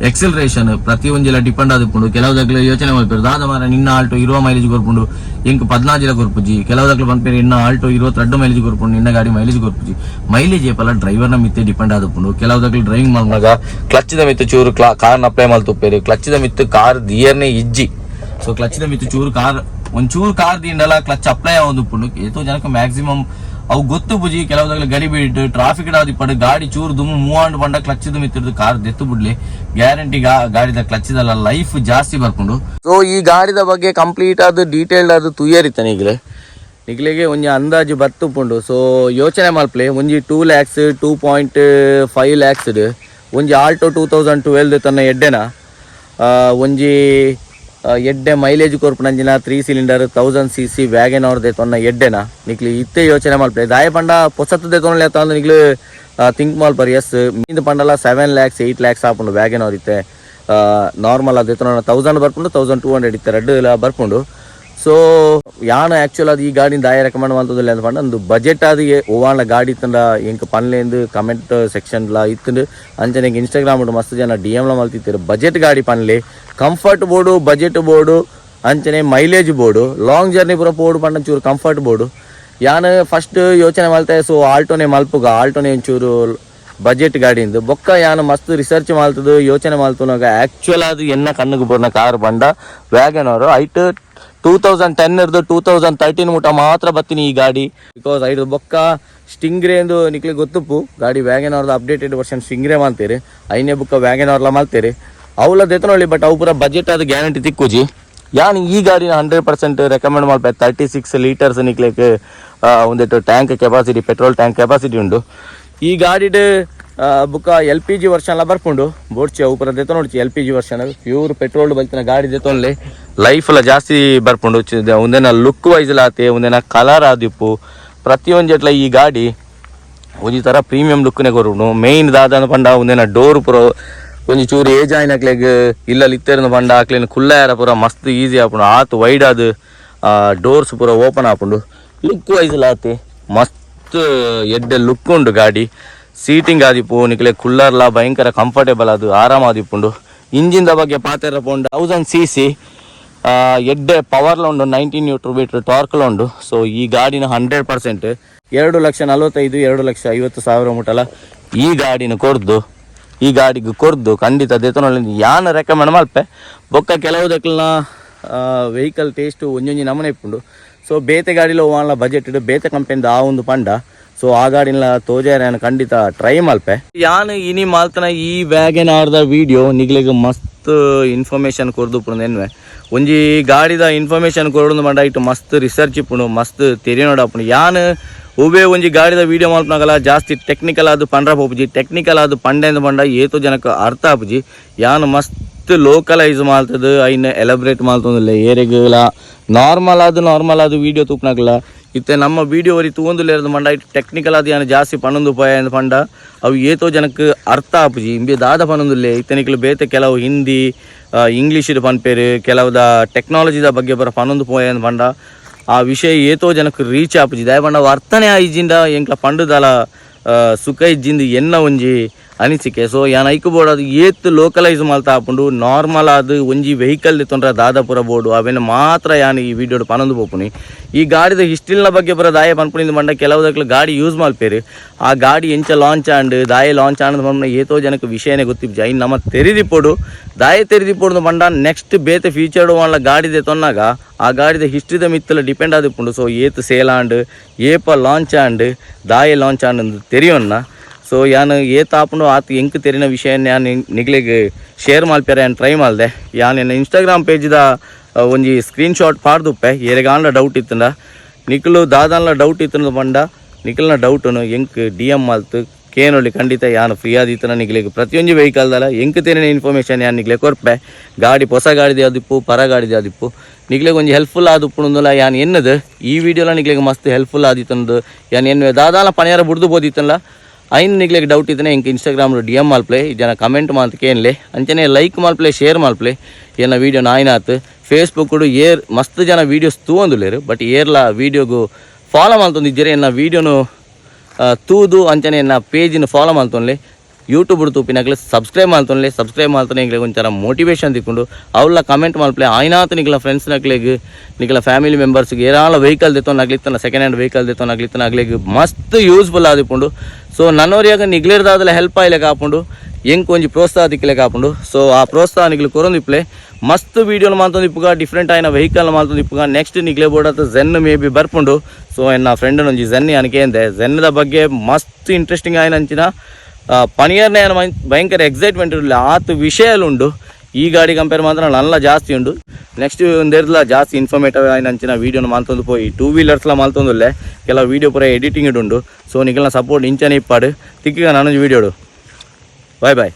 acceleration ಪ್ರತಿ ಒಂಜಿಲ ಡಿಪೆಂಡ್ ಆದುಪ್ಪುಂಡು. ಕೆಲವುದಕ್ಲು ಯೋಚನೆ ಮಲ್ಪೆರ್, ದಾದ ಮಾರ ನಿನ್ನ ಆಲ್ಟೋ 20 ಮೈಲೇಜ್ ಕೊರ್ಪುಂಡು, ಎಂಕ್ 14ಲ ಕೊರ್ಪುಜಿ. ಕೆಲವುದಕ್ಲು ಪನ್ಪೆರ್, ಇನ್ನ ಆಲ್ಟೋ 22 ಮೈಲೇಜ್ ಕೊರ್ಪುಂಡು, ನಿನ್ನ ಗಾಡಿ ಮೈಲೇಜ್ ಕೊರ್ಪುಜಿ. ಮೈಲೇಜ್ ಏಪಲ ಡ್ರೈವರ್ನ ಮಿತ್ತೆ ಡಿಪೆಂಡ್ ಆದುಪ್ಪುಂಡು. ಕೆಲವುದಕ್ಲು ಡ್ರೈವಿಂಗ್ ಮಲ್ಪುನಗ ಕ್ಲಚ್ ದ ಮಿತ್ತು ಚೂರು ಕಾರ್ನ ಅಪ್ಲೈ ಮಲ್ತುಪ್ಪೆರ್. ಕ್ಲಚ್ ದ ಮಿತ್ತು ಕಾರ್ ದಿಯರ್ನೇ ಇಜ್ಜಿ. ಸೊ ಕ್ಲಚ್ ದ ಮಿತ್ತು ಚೂರು ಕಾರ್, ಒಂಚೂರು ಕಾರ್ ದಿಂಡಲ ಕ್ಲಚ್ ಅಪ್ಲೈ ಆವೊಂದುಪ್ಪುಂಡು. ಏತೋ ಜನಕ್ಕೆ ಮ್ಯಾಕ್ಸಿಮಮ್ ಅವು ಗೊತ್ತು ಬುಜಿ. ಕೆಲವುದಕ್ಲು ಗಡಿ ಬಿಟ್ಟು ಟ್ರಾಫಿಕ್ ಆದಿಪ್ಪಡು, ಗಾಡಿ ಚೂರು ದುಮ್ಮು ಮೂವಾಂಡು ಪಂಡ ಕ್ಲಚ್ ಮಿತ್ತಿರ್ದು ಕಾರ್ ದೆತ್ತು ಬಿಡ್ಲಿ, ಗ್ಯಾರಂಟಿ ಗಾಡಿದ ಕ್ಲಚ್ ದಲ್ಲ ಲೈಫ್ ಜಾಸ್ತಿ ಬರ್ಪುಂಡು. ಸೊ ಈ ಗಾಡಿದ ಬಗ್ಗೆ ಕಂಪ್ಲೀಟ್ ಆದ ಡೀಟೇಲ್ಡ್ ಆದ ತುಯ್ಯರಿತ್ತಾನೆ ಈಗಲೇ ನಿಕ್ಲೆಗೆ ಒಂಜಿ ಅಂದಾಜು ಬತ್ತುಪುಂಡು. ಸೊ ಯೋಚನೆ ಮಲ್ಪಲೆ. ಒಂಜಿ 2 ಲ್ಯಾಕ್ಸ್, 2.5 ಲ್ಯಾಕ್ಸ್ ಒಂಜಿ ಆಲ್ಟೋ 2012 ತನ್ನ ಎಡ್ಡೆನ, ಒಂಜಿ ಎಡ್ಡೆ ಮೈಲೇಜ್ ಕೊರ್ಪುನಂಚಿನ 3 cylinder 1000 cc wagon R ದೆತೊನ್ನ ಎಡ್ಡೆನ, ನಿಕ್ಲಿ ಇತ್ತೆ ಯೋಚನೆ ಮಲ್ಪಲೆ. ದಾಯ ಪಂಡ ಪೊಸತ್ತು ದೆತೊನ್ಲೆ ಅಂದ್ ನಿಕ್ಲು ಥಿಂಕ್ ಮಲ್ಪರ್. ಎಸ್, ಮೀಂದು ಪಂಡಲ 7 ಲ್ಯಾಕ್ಸ್, 8 ಲ್ಯಾಕ್ಸ್ ಆಪುಂಡು. ವ್ಯಾಗನ್ ಆರ್ ಇತ್ತೆ ನಾರ್ಮಲ್ ಅದು 1000 ಬರ್ಪುಂಡು, 1200 ಇತ್ತೆ ರಡ್ಡ್ ಬರ್ಪುಂಡು. ಸೊ ಯಾನ್ ಆಕ್ಚುಲ್ ಅದು ಈ ಗಾಡಿನ ದಾಯ ರೆಕಮೆಂಡ್ ಮಲ್ತದಿಲ್ಲ ಅಂತ ಪಂಡ, ಒಂದು ಬಜೆಟ್ ಅದು ಒವಾಂಡ ಗಾಡಿ ಇತ್ತಂಡ ಎಂಕ್ ಪನ್ಲೇಂದು ಕಮೆಂಟ್ ಸೆಕ್ಷನ್ಲ ಇತ್ತಂಡು. ಅಂಚನೆ ಇನ್ಸ್ಟಾಗ್ರಾಮ್ ಮಸ್ತ್ ಜನ ಡಿಎಂಲ ಮಲ್ತಿತ್ತೆರ್, ಬಜೆಟ್ ಗಾಡಿ ಪನ್ಲೆ, comfort board, budget board, ಅಂಚನೆ mileage board, long journey ಪೂರ ಪೋಡು ಪಂಡ ಚೂರು ಕಂಫರ್ಟ್ ಬೋಡು. ಯಾನ್ ಫಸ್ಟ್ ಯೋಚನೆ ಮಲ್ತೆ, ಸೊ ಆಲ್ಟೋನೆ ಮಲ್ಪುಗ, ಆಲ್ಟೋನೆ ಒಂಚೂರು ಬಜೆಟ್ ಗಾಡಿಂದು. ಬೊಕ್ಕ ಯಾನ್ ಮಸ್ತ್ ರಿಸರ್ಚ್ ಮಲ್ತದು ಯೋಚನೆ ಮಲ್ತುನಾಗ ಆಕ್ಚುಲ್ ಅದು ಎನ್ನ ಕಣ್ಣುಗೆ ಬೋರ್ನ ಕಾರ್ ಪಂಡ ವ್ಯಾಗನ್ ಆರ್. ಐಟ್ 2010 ಇರ್ದು 2013 ಮುಟ ಮಾತ್ರ ಬತ್ತೀನಿ ಈ ಗಾಡಿ. Because ಐದು ಬೊಕ್ಕ ಸ್ಟಿಂಗ್ರೇ ಎಂದು ನಿಕ್ಲೆ ಗೊತ್ತುಪ್ಪು, ಗಾಡಿ ವ್ಯಾಗನ್ ಆರ್ದ ಅಪ್ಡೇಟೆಡ್ ವರ್ಷನ್ ಸ್ಟಿಂಗ್ರೇ ಮಾಡ್ತೀರಿ. ಐನೇ ಬುಕ್ಕ ವ್ಯಾಗನ್ ಆರ್ಲ ಮಾಡ್ತೀರಿ. ಅವಲ ದೆತನೊಳ್ಳಿ, ಬಟ್ ಅವು ಪೂರ ಬಜೆಟ್ ಅದು ಗ್ಯಾರಂಟಿ ತಿಕ್ಕುಜಿ. ಯಾನ್ ಈ ಗಾಡಿನ 100% ರೆಕಮೆಂಡ್ ಮಲ್ಪೆ. 36 ಲೀಟರ್ಸ್ ನಿಕ್ಲೆಕ್ ಒಂದಿಟ್ಟು tank capacity, petrol tank capacity ಉಂಡು ಈ ಗಾಡಿಡ್. ಬುಕ್ಕ ಎಲ್ಪಿಜಿ ವರ್ಷನ್ಲ ಬರ್ಪುಂಡು. ಬೋಡ್ಚಿ ಅವು ಪೂರ ದೆತೊನೊಡ್ಚಿ LPG version. Pure petrol ಬಲ್ತಿನ ಗಾಡಿ ದೆತೊನ್ಲೆ, ಲೈಫ್ ಲ ಜಾಸ್ತಿ ಬರ್ಪುಂಡು. ಒಂದೇನ ಲುಕ್ ವೈಸ್ ಆತೆ, ಒಂದೇನ ಕಲರ್ ಆದಿಪ್ಪು, ಪ್ರತಿಯೊಂಜೆಟ್ಲ ಈ ಗಾಡಿ ಒಂಜಿ ತರ ಪ್ರೀಮಿಯಂ ಲುಕ್ನೆ ಕೊರುಂಡು. ಮೇನ್ ದಾದ ಪಂಡ ಒಂದೇನ ಡೋರ್ ಪೂರ ಒಂಜಿ ಚೂರು ಏಜ್ ಆಯ್ನಕ್ಲೆಗ್ ಇಲ್ಲಲ್ಲಿ ಇತ್ತೆರ್ನ ಪಂಡ ಅಕ್ಲೆನ ಕುಲ್ಲಾಯರ ಪೂರ ಮಸ್ತ್ ಈಸಿ ಆಪುಂಡು. ಆತ್ ವೈಡ್ ಆದ್ ಡೋರ್ಸ್ ಪೂರ ಓಪನ್ ಆಪುಂಡು. ಲುಕ್ ವೈಸ್ ಆತೆ ಮಸ್ತ್ ಎಡ್ಡೆ ಲುಕ್ ಉಂಡು ಗಾಡಿ. ಸೀಟಿಂಗ್ ಆದಿಪ್ಪು ನಿಕ್ಲೆ ಕುಲ್ಲರ್ಲ ಭಯಂಕರ ಕಂಫರ್ಟೇಬಲ್, ಅದು ಆರಾಮ ಆದಿಪ್ಪುಂಡು. ಇಂಜಿನ್ the ಬಗ್ಗೆ ಪಾತೆರ ಪೋಂಡ 1000 ಸಿಸಿ ಎಡ್ಡೆ ಪವರ್ಲ ಉಂಡು, 19 ನ್ಯೂಟನ್ ಮೀಟರ್ ಟಾರ್ಕ್ಲ ಉಂಡು. ಸೊ ಈ ಗಾಡಿನ 100% 2 ಲಕ್ಷ 45, 2,50,000 ಮುಟ್ಟಲ ಈ ಗಾಡಿನ ಕೊರ್ದು, ಈ ಗಾಡಿಗೆ ಕೊರ್ದು ಖಂಡಿತ ದೆತೊನೊಲಿ, ಯಾನ್ ರೆಕಮೆಂಡ್ ಮಲ್ಪೆ. ಬೊಕ್ಕ ಕೆಲವುದಕ್ಲೆನ ವೆಹಿಕಲ್ ಟೇಸ್ಟ್ ಒಂಜೊಂಜಿ ನಮೂನೆ ಇಪ್ಪುಂಡು. ಸೊ ಬೇತೆ ಗಾಡಿಲ ಒವಾಂಡ್ಲ ಬಜೆಟ್ ಬೇತೆ ಕಂಪೆನಿದ ಆ ಒಂದು ಪಂಡ, ಸೊ ಆ ಗಾಡಿನ ತೋಜಾರ ಯಾನ್ ಖಂಡಿತ ಟ್ರೈ ಮಲ್ಪೆ. ಯಾನ್ ಇನಿ ಮಾಲ್ತನ ಈ ವ್ಯಾಗನ್ ಆರ್ದ ವಿಡಿಯೋ ನಿಗ್ಲೆಗ್ ಮಸ್ತ್ ಇನ್ಫಾರ್ಮೇಶನ್ ಕೊರ್ದು ಎನ್ವೆ. ಒಂಜಿ ಗಾಡಿದ ಇನ್ಫಾರ್ಮೇಶನ್ ಕೊರೊಡು ಪಂಡ ಇಟ್ಟು ಮಸ್ತ್ ರಿಸರ್ಚ್ ಇಪ್ಪುಂಡು, ಮಸ್ತ್ ತೆರಿಯೊಡಾಪುಂಡು. ಯಾನ್ ಒವ್ವೇ ಒಂಜಿ ಗಾಡಿದ ವಿಡಿಯೋ ಮಲ್ಪನಾಗಲ ಜಾಸ್ತಿ ಟೆಕ್ನಿಕಲ್ ಆದ್ ಪಂಡ್ರ ಪೋಪುಜಿ. ಟೆಕ್ನಿಕಲ್ ಆದ್ ಪಂಡೆಂದು ಪಂಡ ಏತೋ ಜನಕ್ಕೆ ಅರ್ಥ ಆಪುಜಿ. ಯಾನ್ ಮಸ್ತ್ ಲೋಕಲೈಸ್ ಮಲ್ತದು ಐನ್ ಎಲಬ್ರೇಟ್ ಮಲ್ತೊಂದಿಲ್ಲ. ಏರೆಗುಲ ನಾರ್ಮಲ್ ಆದ್ ವಿಡಿಯೋ ತೂಪುನಗಲ ಇತ್ತೆ ನಮ್ಮ ವಿಡಿಯೋ ಒರಿ ತೂವೊಂದುಲ್ಲೆರ್ದು ಪಂಡ ಇಟ್ಟು ಟೆಕ್ನಿಕಲ್ ಆದ್ ಯಾನ್ ಜಾಸ್ತಿ ಪನೊಂದು ಪೋಯ ಅಂದ್ ಪಂಡ ಅವು ಏತೋ ಜನಕ್ಕೆ ಅರ್ಥ ಆಪುಜಿ, ಇಂಬೆ ದಾದ ಪನೊಂದುಲ್ಲೆ. ಇತ್ತೆ ನಿಕ್ಲು ಬೇತೆ ಕೆಲವು ಹಿಂದಿ, ಇಂಗ್ಲೀಷ್ ಪನ್ಪೆರ್, ಕೆಲವುದ ಟೆಕ್ನಾಲಜಿದ ಬಗ್ಗೆ ಪೂರ ಪನೊಂದು ಪೋಯ ಅಂದ್ ಪಂಡ ಆ ವಿಷಯ ಏತೋ ಜನಕ್ಕೆ ರೀಚ್ ಆಪುಜಿ. ದಾಯೆ ಪಂಡ ಅವು ಅರ್ಥನೇ ಆಯಿಜಿಂಡ ಎಂಕ್ಲ ಪಂಡುದಲ ಸುಖ ಇಜ್ಜಿಂದು ಎನ್ನ ಒಂಜಿ ಅನಿಸಿಕೆ. ಸೊ ಯಾನ್ ಐಕ್ ಬೋಡಾದ್ ಏತ್ ಲೋಕಲೈಸ್ ಮಲ್ತ ಆಪುಂಡು, ನಾರ್ಮಲ್ ಆದ್ ಒಂಜಿ ವೆಹಿಕಲ್ ದೆತೊನ್ರ ದಾದಾಪುರ ಬೋಡು, ಅವೆನ್ ಮಾತ್ರ ಯಾನ್ ಈ ವಿಡಿಯೋಡ್ ಪನೊಂದು ಪೋಪುನಿ. ಈ ಗಾಡಿದ ಹಿಸ್ಟ್ರಿನ ಬಗ್ಗೆ ಪೂರ ದಾಯೆ ಪನ್ಪುನಿಂದು ಪಂಡ, ಕೆಲವುದಕ್ಲು ಗಾಡಿ ಯೂಸ್ ಮಲ್ಪೆರ್. ಆ ಗಾಡಿ ಎಂಚ ಲಾಂಚ್ ಆಂಡ್, ದಾಯೆ ಲಾಂಚ್ ಆಂಡ್ ಪಂಡ ಏತೋ ಜನಕ್ಕೆ ವಿಷಯನೇ ಗೊತ್ತಿಜ್ಜಿ. ಐನ್ ನಮ ತೆರಿದಿಪ್ಪೊಡು. ದಾಯೆ ತೆರಿದಿಪ್ಪೊಡು ಪಂಡ, ನೆಕ್ಸ್ಟ್ ಬೇತೆ ಫೀಚರ್ಡ್ ಒನ್ಲ ಗಾಡಿ ದೆತೊನ್ನಾಗ ಆ ಗಾಡಿದ ಹಿಸ್ಟ್ರಿದ ಮಿತ್ತಲ ಡಿಪೆಂಡ್ ಆದಿಪ್ಪುಂಡು. ಸೊ ಏತ್ ಸೇಲ್ ಆಂಡ್, ಏಪ ಲಾಂಚ್ ಆಂಡ್, ದಾಯೆ ಲಾಂಚ್ ಆಂಡ್ ಅಂದ್ ತೆರಿಯೊನ್ನ. ಸೊ ಯಾನ್ ಏತ್ ಆಪುಂಡು ಆತ್ ಎಂಕ್ ತೆರಿನ ವಿಷಯ ಯಾನ್ ನಿಗ್ಲೆಗ್ ಶೇರ್ ಮಲ್ಪೆರೆ ಯಾನ್ ಟ್ರೈ ಮಲ್ದೆ. ಯಾನ್ ಎನ್ನ ಇನ್ಸ್ಟಾಗ್ರಾಮ್ ಪೇಜ್ದ ಒಂಜಿ ಸ್ಕ್ರೀನ್ ಶಾಟ್ ಪಾಡ್ದುಪ್ಪೆ. ಏರೆಗಾಂಡ ಡೌಟ್ ಇತ್ತಂಡ, ನಿಕ್ಲು ದಾದಾನ್ಲ ಡೌಟ್ ಇತ್ತಂಡ ಪಂಡ ನಿಕ್ಲ್ನ ಡೌಟುನು ಎಂಕ್ ಡಿಎಂ ಮಲ್ತ್ ಕೇನೊಳಿ. ಖಂಡಿತ ಯಾನ್ ಫ್ರೀ ಆದಿತ್ತನ ನಿಗ್ಲೆಗ್ ಪ್ರತಿಯೊಂಜಿ ವೆಹಿಕಲ್ದಲ ಎಂಕ್ ತೆರಿನ ಇನ್ಫಾರ್ಮೇಷನ್ ಯಾನ್ ನಿಗ್ಲೆ ಕೊರ್ಪೆ. ಗಾಡಿ ಪೊಸ ಗಾಡಿದ ಆದಿಪ್ಪು, ಪರ ಗಾಡಿದ ಆದಿಪ್ಪು, ನಿಗ್ಲೆಗ್ ಒಂಜಿ ಹೆಲ್ಪ್ಫುಲ್ ಆದುಪ್ಪುಂಡುಂದುಲ ಯಾನ್ ಎನ್ನದು. ಈ ವಿಡಿಯೋಲ ನಿಗ್ಲೆಗ್ ಮಸ್ತ್ ಹೆಲ್ಪ್ಫುಲ್ ಆದಿತ್ತಂದು ಯಾನ್ ಎನ್ನುವೆ. ದಾದಾಲ ಪನಿಯಾರ ಬುಡ್ದು ಬೋದಿತ್ತಲ್ಲ, ಐನ್ ನಿಗ್ಲೆಗ್ ಡೌಟ್ ಇತ್ತನೆ ಎಂಕ್ ಇನ್ಸ್ಟಾಗ್ರಾಮ್ ಡಿಎಂ ಮಲ್ಪ್ಲೆ, ಜನ ಕಮೆಂಟ್ ಮಲ್ತ್ ಕೇನ್ಲೆ. ಅಂಚನೆ ಲೈಕ್ ಮಲ್ಪ್ಲೆ, ಶೇರ್ ಮಲ್ಪ್ಲೆ ಎನ್ನ ವಿಡಿಯೋ ನಾಯಿನಾತ್. ಫೇಸ್ಬುಕ್ ಏರ್ ಮಸ್ತ್ ಜನ ವೀಡಿಯೋಸ್ ತೂವೊಂದುಲ್ಲೆರ್, ಬಟ್ ಏರ್ಲ ವೀಡಿಯೋಗು ಫಾಲೋ ಮಲ್ತೊಂದಿಜ್ಜೆರ್. ಎನ್ನ ವೀಡಿಯೋನು ತೂದು ಅಂಚನೆ ಎನ್ನ ಪೇಜಿನ ಫಾಲೋ ಮಲ್ತೊನ್ಲೆ. ಯೂಟ್ಯೂಬ್ ತೂಪಿನಕ್ಲೆ ಸಬ್ಸ್ಕ್ರೈಬ್ ಮಲ್ತೊನ್ಲೆ. ಸಬ್ಸ್ಕ್ರೈಬ್ ಮಲ್ತೊನೆ ಎಂಕ್ಲೆಗ್ ಒಂಥರ ಮೋಟಿವೇಶನ್ ತಿಕ್ಕುಂಡು. ಅವ್ಲ ಕಮೆಂಟ್ ಮಲ್ಪಲೆ. ಆಯ್ನಾತ್ ನಿಕ್ಲ ಫ್ರೆಂಡ್ಸ್ ನಕ್ಲೆಗ್, ನಿಕ್ಲ ಫ್ಯಾಮಿಲಿ ಮೆಂಬರ್ಸ್ಗೆ, ಏರಾಲ ವೆಹಿಕಲ್ ದೆತ್ತೊನಕ್ಲೆ ಇತ್ತನ, ಸೆಕೆಂಡ್ ಹ್ಯಾಂಡ್ ವೆಹಿಕಲ್ ದೆತ್ತೊನಕ್ಲೆ ಇತ್ತನ, ಅಗ್ಲೆಗ್ ಮಸ್ತ್ ಯೂಸ್ಫುಲ್ ಆದಿಪ್ಪುಂಡು. ಸೊ ನನ್ನೋರಿಯಾಗ ನಿಗ್ಲೇರ್ದಾದಲ ಹೆಲ್ಪ್ ಆಯ್ಲೆಕ ಆಪುಂಡು, ಎಂಕ್ ಒಂಜಿ ಪ್ರೋತ್ಸಾಹ ತಿಕ್ಕಲೆಕ ಆಪುಂಡು. ಸೊ ಆ ಪ್ರೋತ್ಸಾಹ ನಿಕ್ಲು ಕೊರೊಂದಿಪ್ಪಲೆ. ಮಸ್ತ್ ವೀಡಿಯೋನ ಮಲ್ತೊಂದು ಇಪ್ಪುಗ, ಡಿಫ್ರೆಂಟ್ ಆಯಿನ ವೆಹಿಕಲ್ ಮಲ್ತೊಂದು ಇಪ್ಪುಗ. ನೆಕ್ಸ್ಟ್ ನಿಕ್ಲೆ ಬೋಡಾತ ಝೆನ್ ಮೇ ಬಿ ಬರ್ಪುಂಡು. ಸೊ ಎನ್ನ ಫ್ರೆಂಡ್ ಒಂಜಿ ಝೆನ್ ಅನಕೇಂದೆ. ಝೆನ್ದ ಬಗ್ಗೆ ಮಸ್ತ್ ಇಂಟ್ರೆಸ್ಟಿಂಗ್ ಆಯಿನ ಅಂಚಿನ ಪನಿಯರ್ನೇ ಭಯಂಕರ ಎಕ್ಸೈಟ್ಮೆಂಟ್ ಉಲ್ಲ. ಆತ್ ವಿಷಯಲು ಉಂಡು. ಈ ಗಾಡಿ ಕಂಪೇರ್ ಮಾತ್ರ ನಲ್ಲ ಜಾಸ್ತಿ ಉಂಡು. ನೆಕ್ಸ್ಟ್ ಒಂದೆರ್ಲ ಜಾಸ್ತಿ ಇನ್ಫಾರ್ಮೇಟಿವ್ ಆಯಿನ ಅಂಚಿನ ವೀಡಿಯೋನ ಮಲ್ತೊಂದು ಪೋಯಿ. ಟೂ ವೀಲರ್ಸ್ಲ ಮಲ್ತೊಂದುಲ್ಲೆ. ಕೆಲವು ವೀಡಿಯೋ ಪೂರ ಎಡಿಟಿಂಗ್ ಉಂಡು. ಸೊ ನಿಕಲ್ನ ಸಪೋರ್ಟ್ ಇಂಚನೆ ಇಪ್ಪಾಡು. ತಿಕ್ಕಿಗ ನಾನೊಂಜಿ ವೀಡಿಯೋಡು. Bye boy.